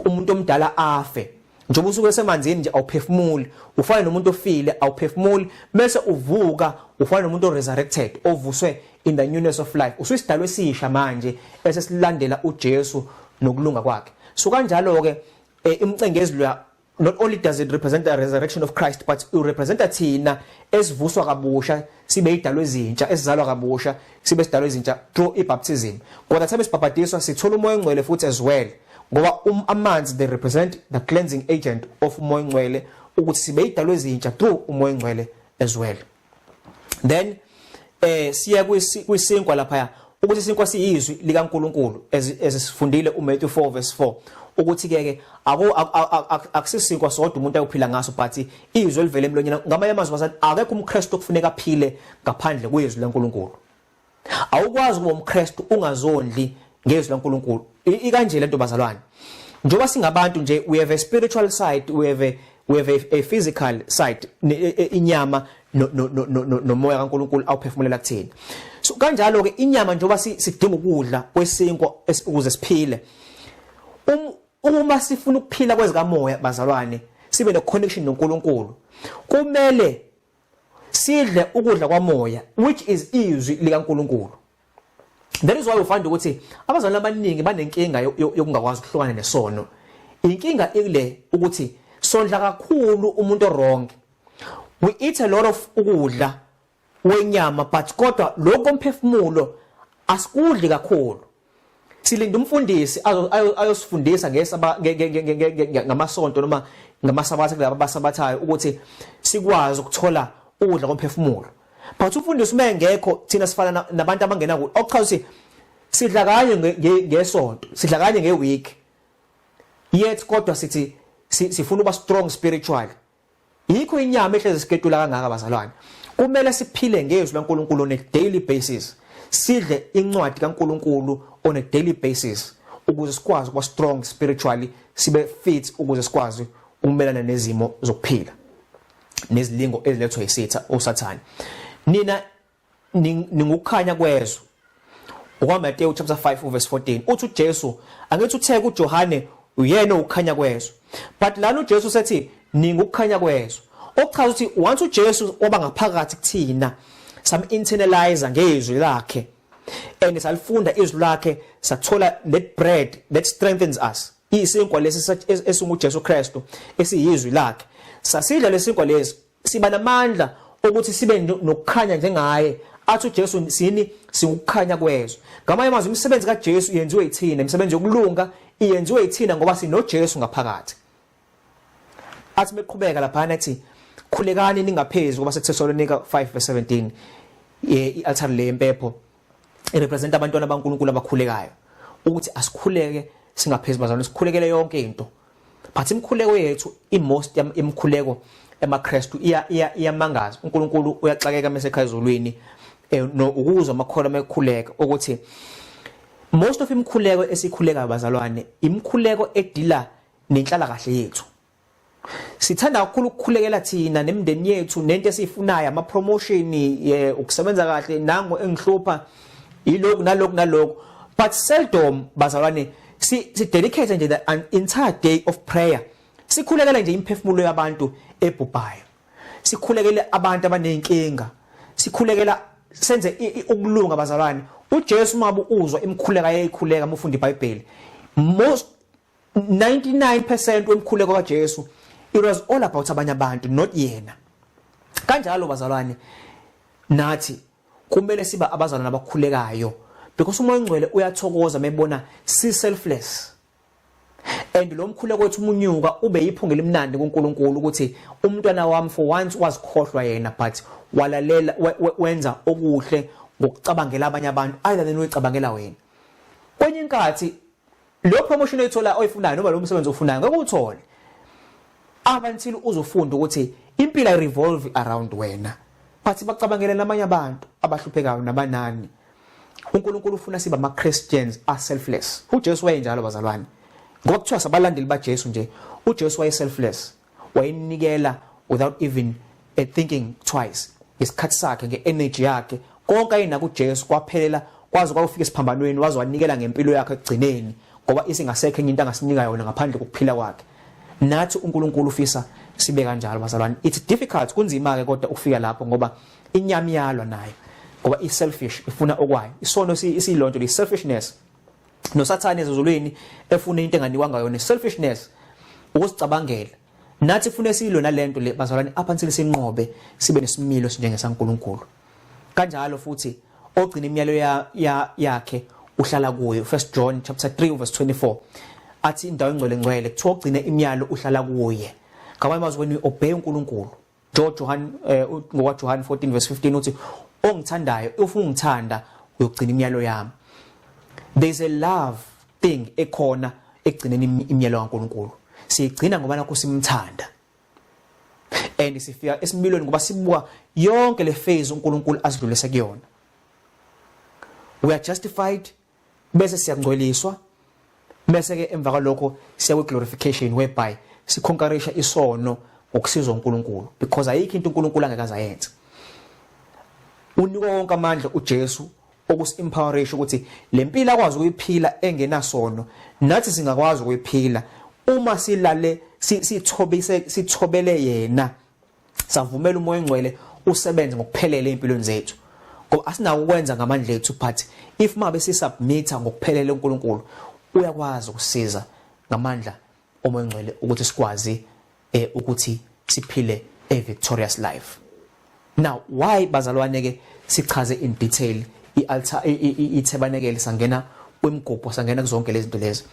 umuntu omdala afe. Njengoba usuke esemanzini nje, awuphefumuli, ufana nomuntu ofile, awuphefumuli, bese uvuka ufana nomuntu oresurrected, ovuswe in the newness of life, usuyisidalwa esisha manje esesilandela uJesu nokulunga kwakhe. So kanjalo ke imcengezi loya, not only does it represent the resurrection of Christ, but it representa thina esivuswa kabusha sibe idalwe ezintsha, esizalwa kabusha sibe sidalwe ezintsha through ibaptism. Kodwa thina sibhabhadiswa, sithola uMoya oNgcwele futhi as well, ngoba amanzi, they represent the cleansing agent of uMoya oNgcwele, ukuthi sibe idalwe ezintsha through uMoya oNgcwele as well. Then siya kwisinkwa lapha, ukuthi isinkwa siyizwi likaNkuluNkulu, esifundile uMatthew 4 verse 4, ukuthi ke ke ako akusisinkwa sodwa umuntu ayophila ngaso, but izwi elivele emlonyeni. Ngamanye amazwi, basathi akekho umKristu okufuneka aphile ngaphandle kwezwi laNkuluNkulu. Awukwazi ukuba umKristu ungazondli ngezwi laNkuluNkulu. Ikanje lento, bazalwane, njengoba singabantu nje, we have a spiritual side, we have a physical side, inyama nomoya kaNkuluNkulu awuphefumulela kuthina. So kanjalo ke inyama, njengoba sidinga ukudla kwesinkwa ukuze siphile, uma sifuna ukuphila kwezikamoya, bazalwane, sibe ne connection noNkulunkulu, kumele sidle ukudla kwamoya, which is izwi likaNkuluNkulu. That is why ufanda ukuthi abazalwane abaningi banenkinga yokungakwazi ukuhlukana nesono. Inkinga ikule ukuthi sondla kakhulu umuntu wrong. We eat a lot of ukudla wenyama, but kodwa lokho komphefumulo asikudli kakhulu. Silinda umfundisi ayosifundisa ngesaba ngamasonto noma ngamasabatha kulabo abasabathayo, ukuthi sikwazi ukuthola ukudla komphefumulo. But umfundisi uma engekho, thina sifana nabantu abangena ku okuchaza ukuthi sidla kanye ngesonto, sidla kanye ngeweek, yet kodwa sithi sifuna ukuba strong spiritually. Yikho inyama ehleze siketula kangaka, bazalwane. Kumele siphile ngezwi laNkuluNkulu on a daily basis, sidle incwadi kaNkuluNkulu on a daily basis, ukuze sikwazi ukuba strong spiritually, sibe fit, ukuze sikwazi ukumelana nezimo zokuphila nezilingo ezilethwa yisitha uSathane. Nina ningukukhanya kwezwe, okwaMateyu chapter 5 verse 14. Uthi uJesu, angithi uthe kuJohane uyena ukukhanya kwezwe, but lana uJesu sethi ningukukhanya kwezwe, okuchaza ukuthi once uJesu waba ngaphakathi kuthina, sam internalize ngezwi lakhe and salifunda izwi lakhe, sathola that bread that strengthens us, isinkwa lesi esinguJesu Kristu esiyizwi lakhe, sasidla lesinkwa lesi, siba namandla ukuthi sibe nokukhanya njengaye. Athi uJesu sini singukukhanya kwezwe. Ngamanye amazwi, imisebenzi kaJesu yenziwe yithina, imisebenzi yokulunga. Iyenziwe yithina ngoba sinoJesu ngaphakathi. Athi meqhubeka laphana ethi khulekani ningaphezi kuba seThesalonika 5 verse 17, i-altar le yempepho irepresent abantwana baNkulunkulu abakhulekayo, ukuthi asikhuleke singaphezi bazalwane, sikhulekele yonke into. But imikhuleko yethu, i-most imikhuleko emaKristu iyamangaza. uNkulunkulu uyaxakeka mase ekhaya ezulwini no ukuzwa amakholwa mekhuleka, ukuthi most of imikhuleko esikhulekayo bazalwane, imikhuleko edila nenhlala kahle yethu. Sithanda kakhulu ukukhulekela thina nemindeni yethu nento esiyifunayo, ama promotion, ukusebenza kahle, nango engihlupha yilokhu nalokhu nalokhu. But seldom bazalwane si dedicate nje the entire day of prayer sikhulekela nje imiphefumulo yabantu ebhubhayo, sikhulekele abantu abanenkinga, sikhulekela senze ukulunga bazalwane. uJesu mabu uzwa imikhuleka ayeyikhuleka uma ufunda iBhayibheli, most 99% wemkhuleko kaJesu, it was all about abanye abantu, not yena. Kanjalo bazalwane, nathi kumele siba abazalwane abakhulekayo, because uMoya oNgcwele uyathokoza mebona si selfless, and lo mkhuleko wethu umunyuka ube yiphunga elimnandi kuNkulunkulu, ukuthi umntwana wami for once wazikhohlwa yena, but walalela, wenza okuhle ngokucabangela abanye abantu either than uyicabangela wena. Kwenye inkathi lo promotion oyithola oyifunayo noma lo msebenzi ofunayo ngeke uthole up until uzofunda ukuthi impilo ay revolve around wena, but bacabangele namanye abantu abahluphekayo nabanani. uNkulunkulu ufuna sibe ama Christians are selfless. uJesu wayenjalo bazalwane, ngoba kuthiwa sabalandeli baJesu nje. uJesu waye selfless, wayenikela without even thinking twice, ngesikhathi sakhe, nge-energy yakhe, konke ayinako. uJesu kwaphelela kwaze kwafika esiphambanweni, waze wanikela ngempilo yakhe ekugcineni, ngoba isingasekho enye into angasinika yona ngaphandle kokuphila kwakhe. Nathi uNkulunkulu ufisa sibe kanjalo bazalwane. It's difficult, kunzima ke kodwa ukufika lapho, ngoba inyama iyalwa nayo, ngoba i-selfish, ifuna okwayo. Isono isiyilonto le selfishness, noSathane ezulwini efuna into enganikwanga yona, selfishness, ukusicabangela. Nathi kufune siyilona lento le bazalwane, up until sinqobe, sibe nesimilo sinjengesaNkulunkulu. Kanjalo futhi ogcina imiyalo yakhe uhlala kuyo. 1 John chapter 3 verse 24 athi indawo engcwele ngcwele, kuthiwa ogcina imiyalo uhlala kuye. Ngamanye amazwi, when we obey uNkulunkulu, Johan, ngokwa Johan 14 verse 15 uthi ongithandayo, if ungithanda uyogcina imiyalo yami. There is a love thing ekhona ekugcineni imiyalo kaNkulunkulu. Siyigcina ngoba nakho simthanda, and sifika esimilweni ngoba sibuka yonke le phase uNkulunkulu asidlulise kuyona. We are justified, bese siyangcweliswa, bese ke emva kwalokho siya kwi glorification, whereby siconquerisha isono ngokusizwa uNkulunkulu, because ayikho into uNkulunkulu angeke azayenze. Unikwa wonke amandla uJesu okusi-empowerisha ukuthi le mpilo akwazi ukuyiphila engenasono, nathi singakwazi ukuyiphila uma silale sithobise, sithobele yena, savumela uMoya oNgcwele usebenze ngokuphelele empilweni zethu, ngoba asinako ukwenza ngamandla ethu. But if mabe sisubmita ngokuphelele uNkulunkulu, uyakwazi ukusiza ngamandla oMoya oNgcwele ukuthi sikwazi ukuthi siphile a victorious life. Now why bazalwane ke sichaze in detail ialtar, ithebanekele, sangena kwimigubho, sangena kuzonke lezi zinto lezi?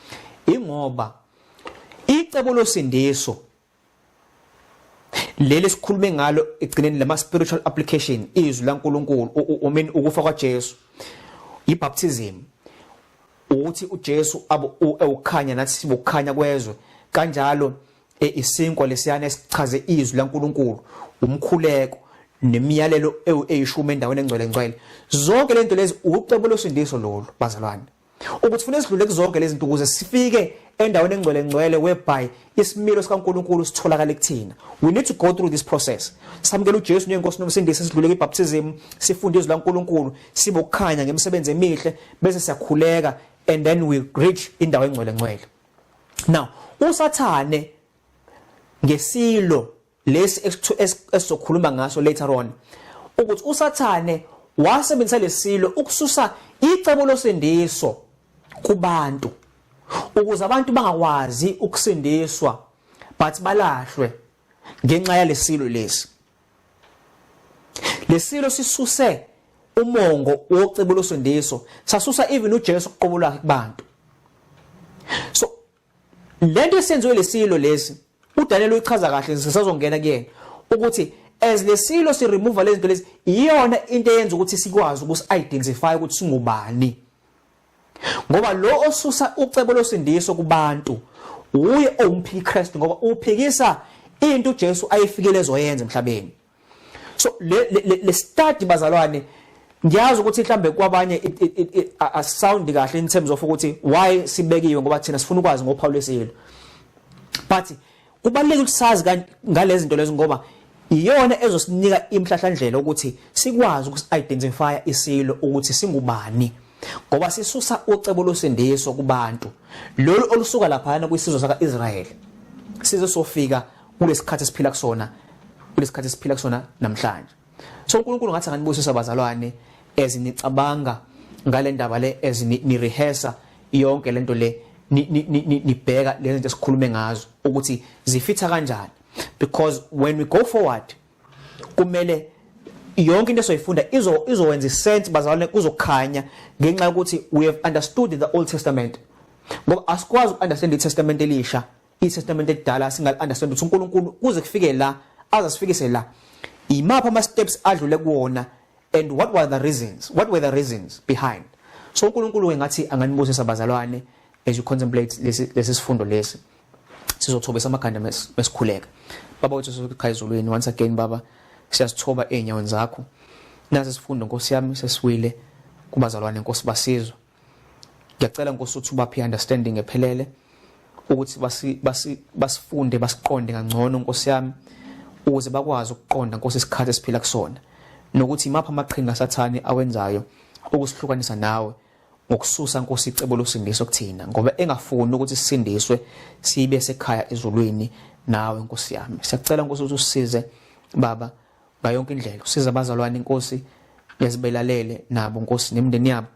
Ingoba icebo losindiso leli sikhulume ngalo egcineni, lama spiritual application, izwi laNkulunkulu, I mean ukufa kwaJesu, ibaptism, ukuthi uJesu abo ewukhanya, nathi sibukhanya kwezwe. Kanjalo isinkwa lesiyana esichaze izwi laNkulunkulu, umkhuleko, nemiyalelo eyishumi endaweni engcwele ngcwele, zonke lento lezi ucebo losindiso lolu bazalwane, ukuthi funa sidlule kuzonke lezi zinto ukuze sifike endaweni engcwele ngcwele, whereby isimilo sikaNkulunkulu sitholakala kuthina. We need to go through this process: samukela uJesu njengenkosi nomsindisi, sidlule kwibaptism, sifunde izwi laNkulunkulu, sibe ukukhanya ngemisebenzi emihle, bese siyakhuleka, and then we reach indawo engcwele ngcwele. Now uSathane ngesilo lesi esizokhuluma ngaso later on, ukuthi uSathane wasebenzisa lesilo ukususa icebo losindiso kubantu, ukuze abantu bangakwazi ukusindiswa, but balahlwe ngenxa yalesilo lesi. Lesilo sisuse umongo wocebo losindiso, sasusa even uJesu uqobo lwakhe kubantu. So Lento esenziwe lesilo lesi, uDaniel uyichaza kahle, sisazongena kuyena, ukuthi as lesilo si remove lezi zinto lezi, iyona into eyenza ukuthi sikwazi ukusi identify ukuthi singubani, ngoba lo osusa ucebo losindiso kubantu uye owumphiki Kristu, ngoba uphikisa into uJesu ayifikele ezoyenza emhlabeni. So le study, bazalwane, ngiyazi ukuthi mhlambe kwabanye asound kahle in terms of ukuthi why sibekiwe, ngoba thina sifuna ukwazi ngophawu lwesilo, but kubalulekile ukuthi sazi ngalezi zinto lezi, ngoba iyona ezosinika imhlahlandlela ukuthi sikwazi ukusi-identify isilo ukuthi singubani, ngoba sisusa ucebo losindiso kubantu lolu olusuka laphana kwisizwe saka-Israyeli size sofika kulesikhathi esiphila kusona, kulesikhathi esiphila kusona namhlanje. So uNkulunkulu ngathi anganibusisa, abazalwane, as nicabanga ngale ndaba le, as ni rehearsa yonke lento le, nibheka lezi zinto esikhulume ngazo ukuthi zifitha kanjani, because when we go forward kumele yonke into esoyifunda izowenza isense, bazalwane, kuzokhanya ngenxa yokuthi we have understood the Old Testament, ngoba asikwazi ukunderstand iTestament elisha, iTestament elidala singal understand ukuthi uNkulunkulu kuze kufike la aze sifikise la, imaphi ama steps adlule kuwona and what were the reasons behind. So uNkulunkulu engathi anganibusisa, bazalwane, as you contemplate lesi sifundo lesi. Sizothobisa amakhanda mesikhuleka. Baba wethu osekhaya ezulwini, once again, Baba, siyasithoba ezinyaweni zakho. Nasi sifundo, Nkosi yami, sesiwile kubazalwane, Nkosi, basizwa. Ngiyacela, Nkosi, ukuthi ubaphe understanding ephelele ukuthi basi basi basifunde, basiqonde kangcono, Nkosi yami, ukuze bakwazi ukuqonda, Nkosi, isikhathi esiphila kusona nokuthi imaphi amaqhinga sathane awenzayo ukusihlukanisa nawe ngokususa, Nkosi, icebo losindiso kuthina, ngoba engafuni ukuthi sisindiswe sibe sekhaya ezulwini nawe, Nkosi yami. Siyacela, Nkosi, ukuthi usisize, Baba, ngayo yonke indlela. Usiza abazalwane, Nkosi, lezibelalele nabo, Nkosi, nemindeni yabo,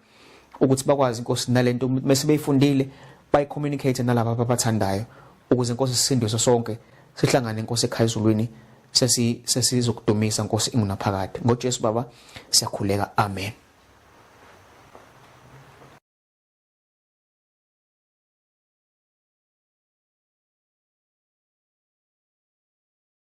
ukuthi bakwazi, Nkosi, nalento mase beyifundile bayicommunicate nalabo ababathandayo, ukuze, Nkosi, sisindiswe sonke, sihlangane, Nkosi, ekhaya ezulwini, sesizokudumisa, Nkosi, ingunaphakade. NgoJesu, Baba, siyakhuleka, amen.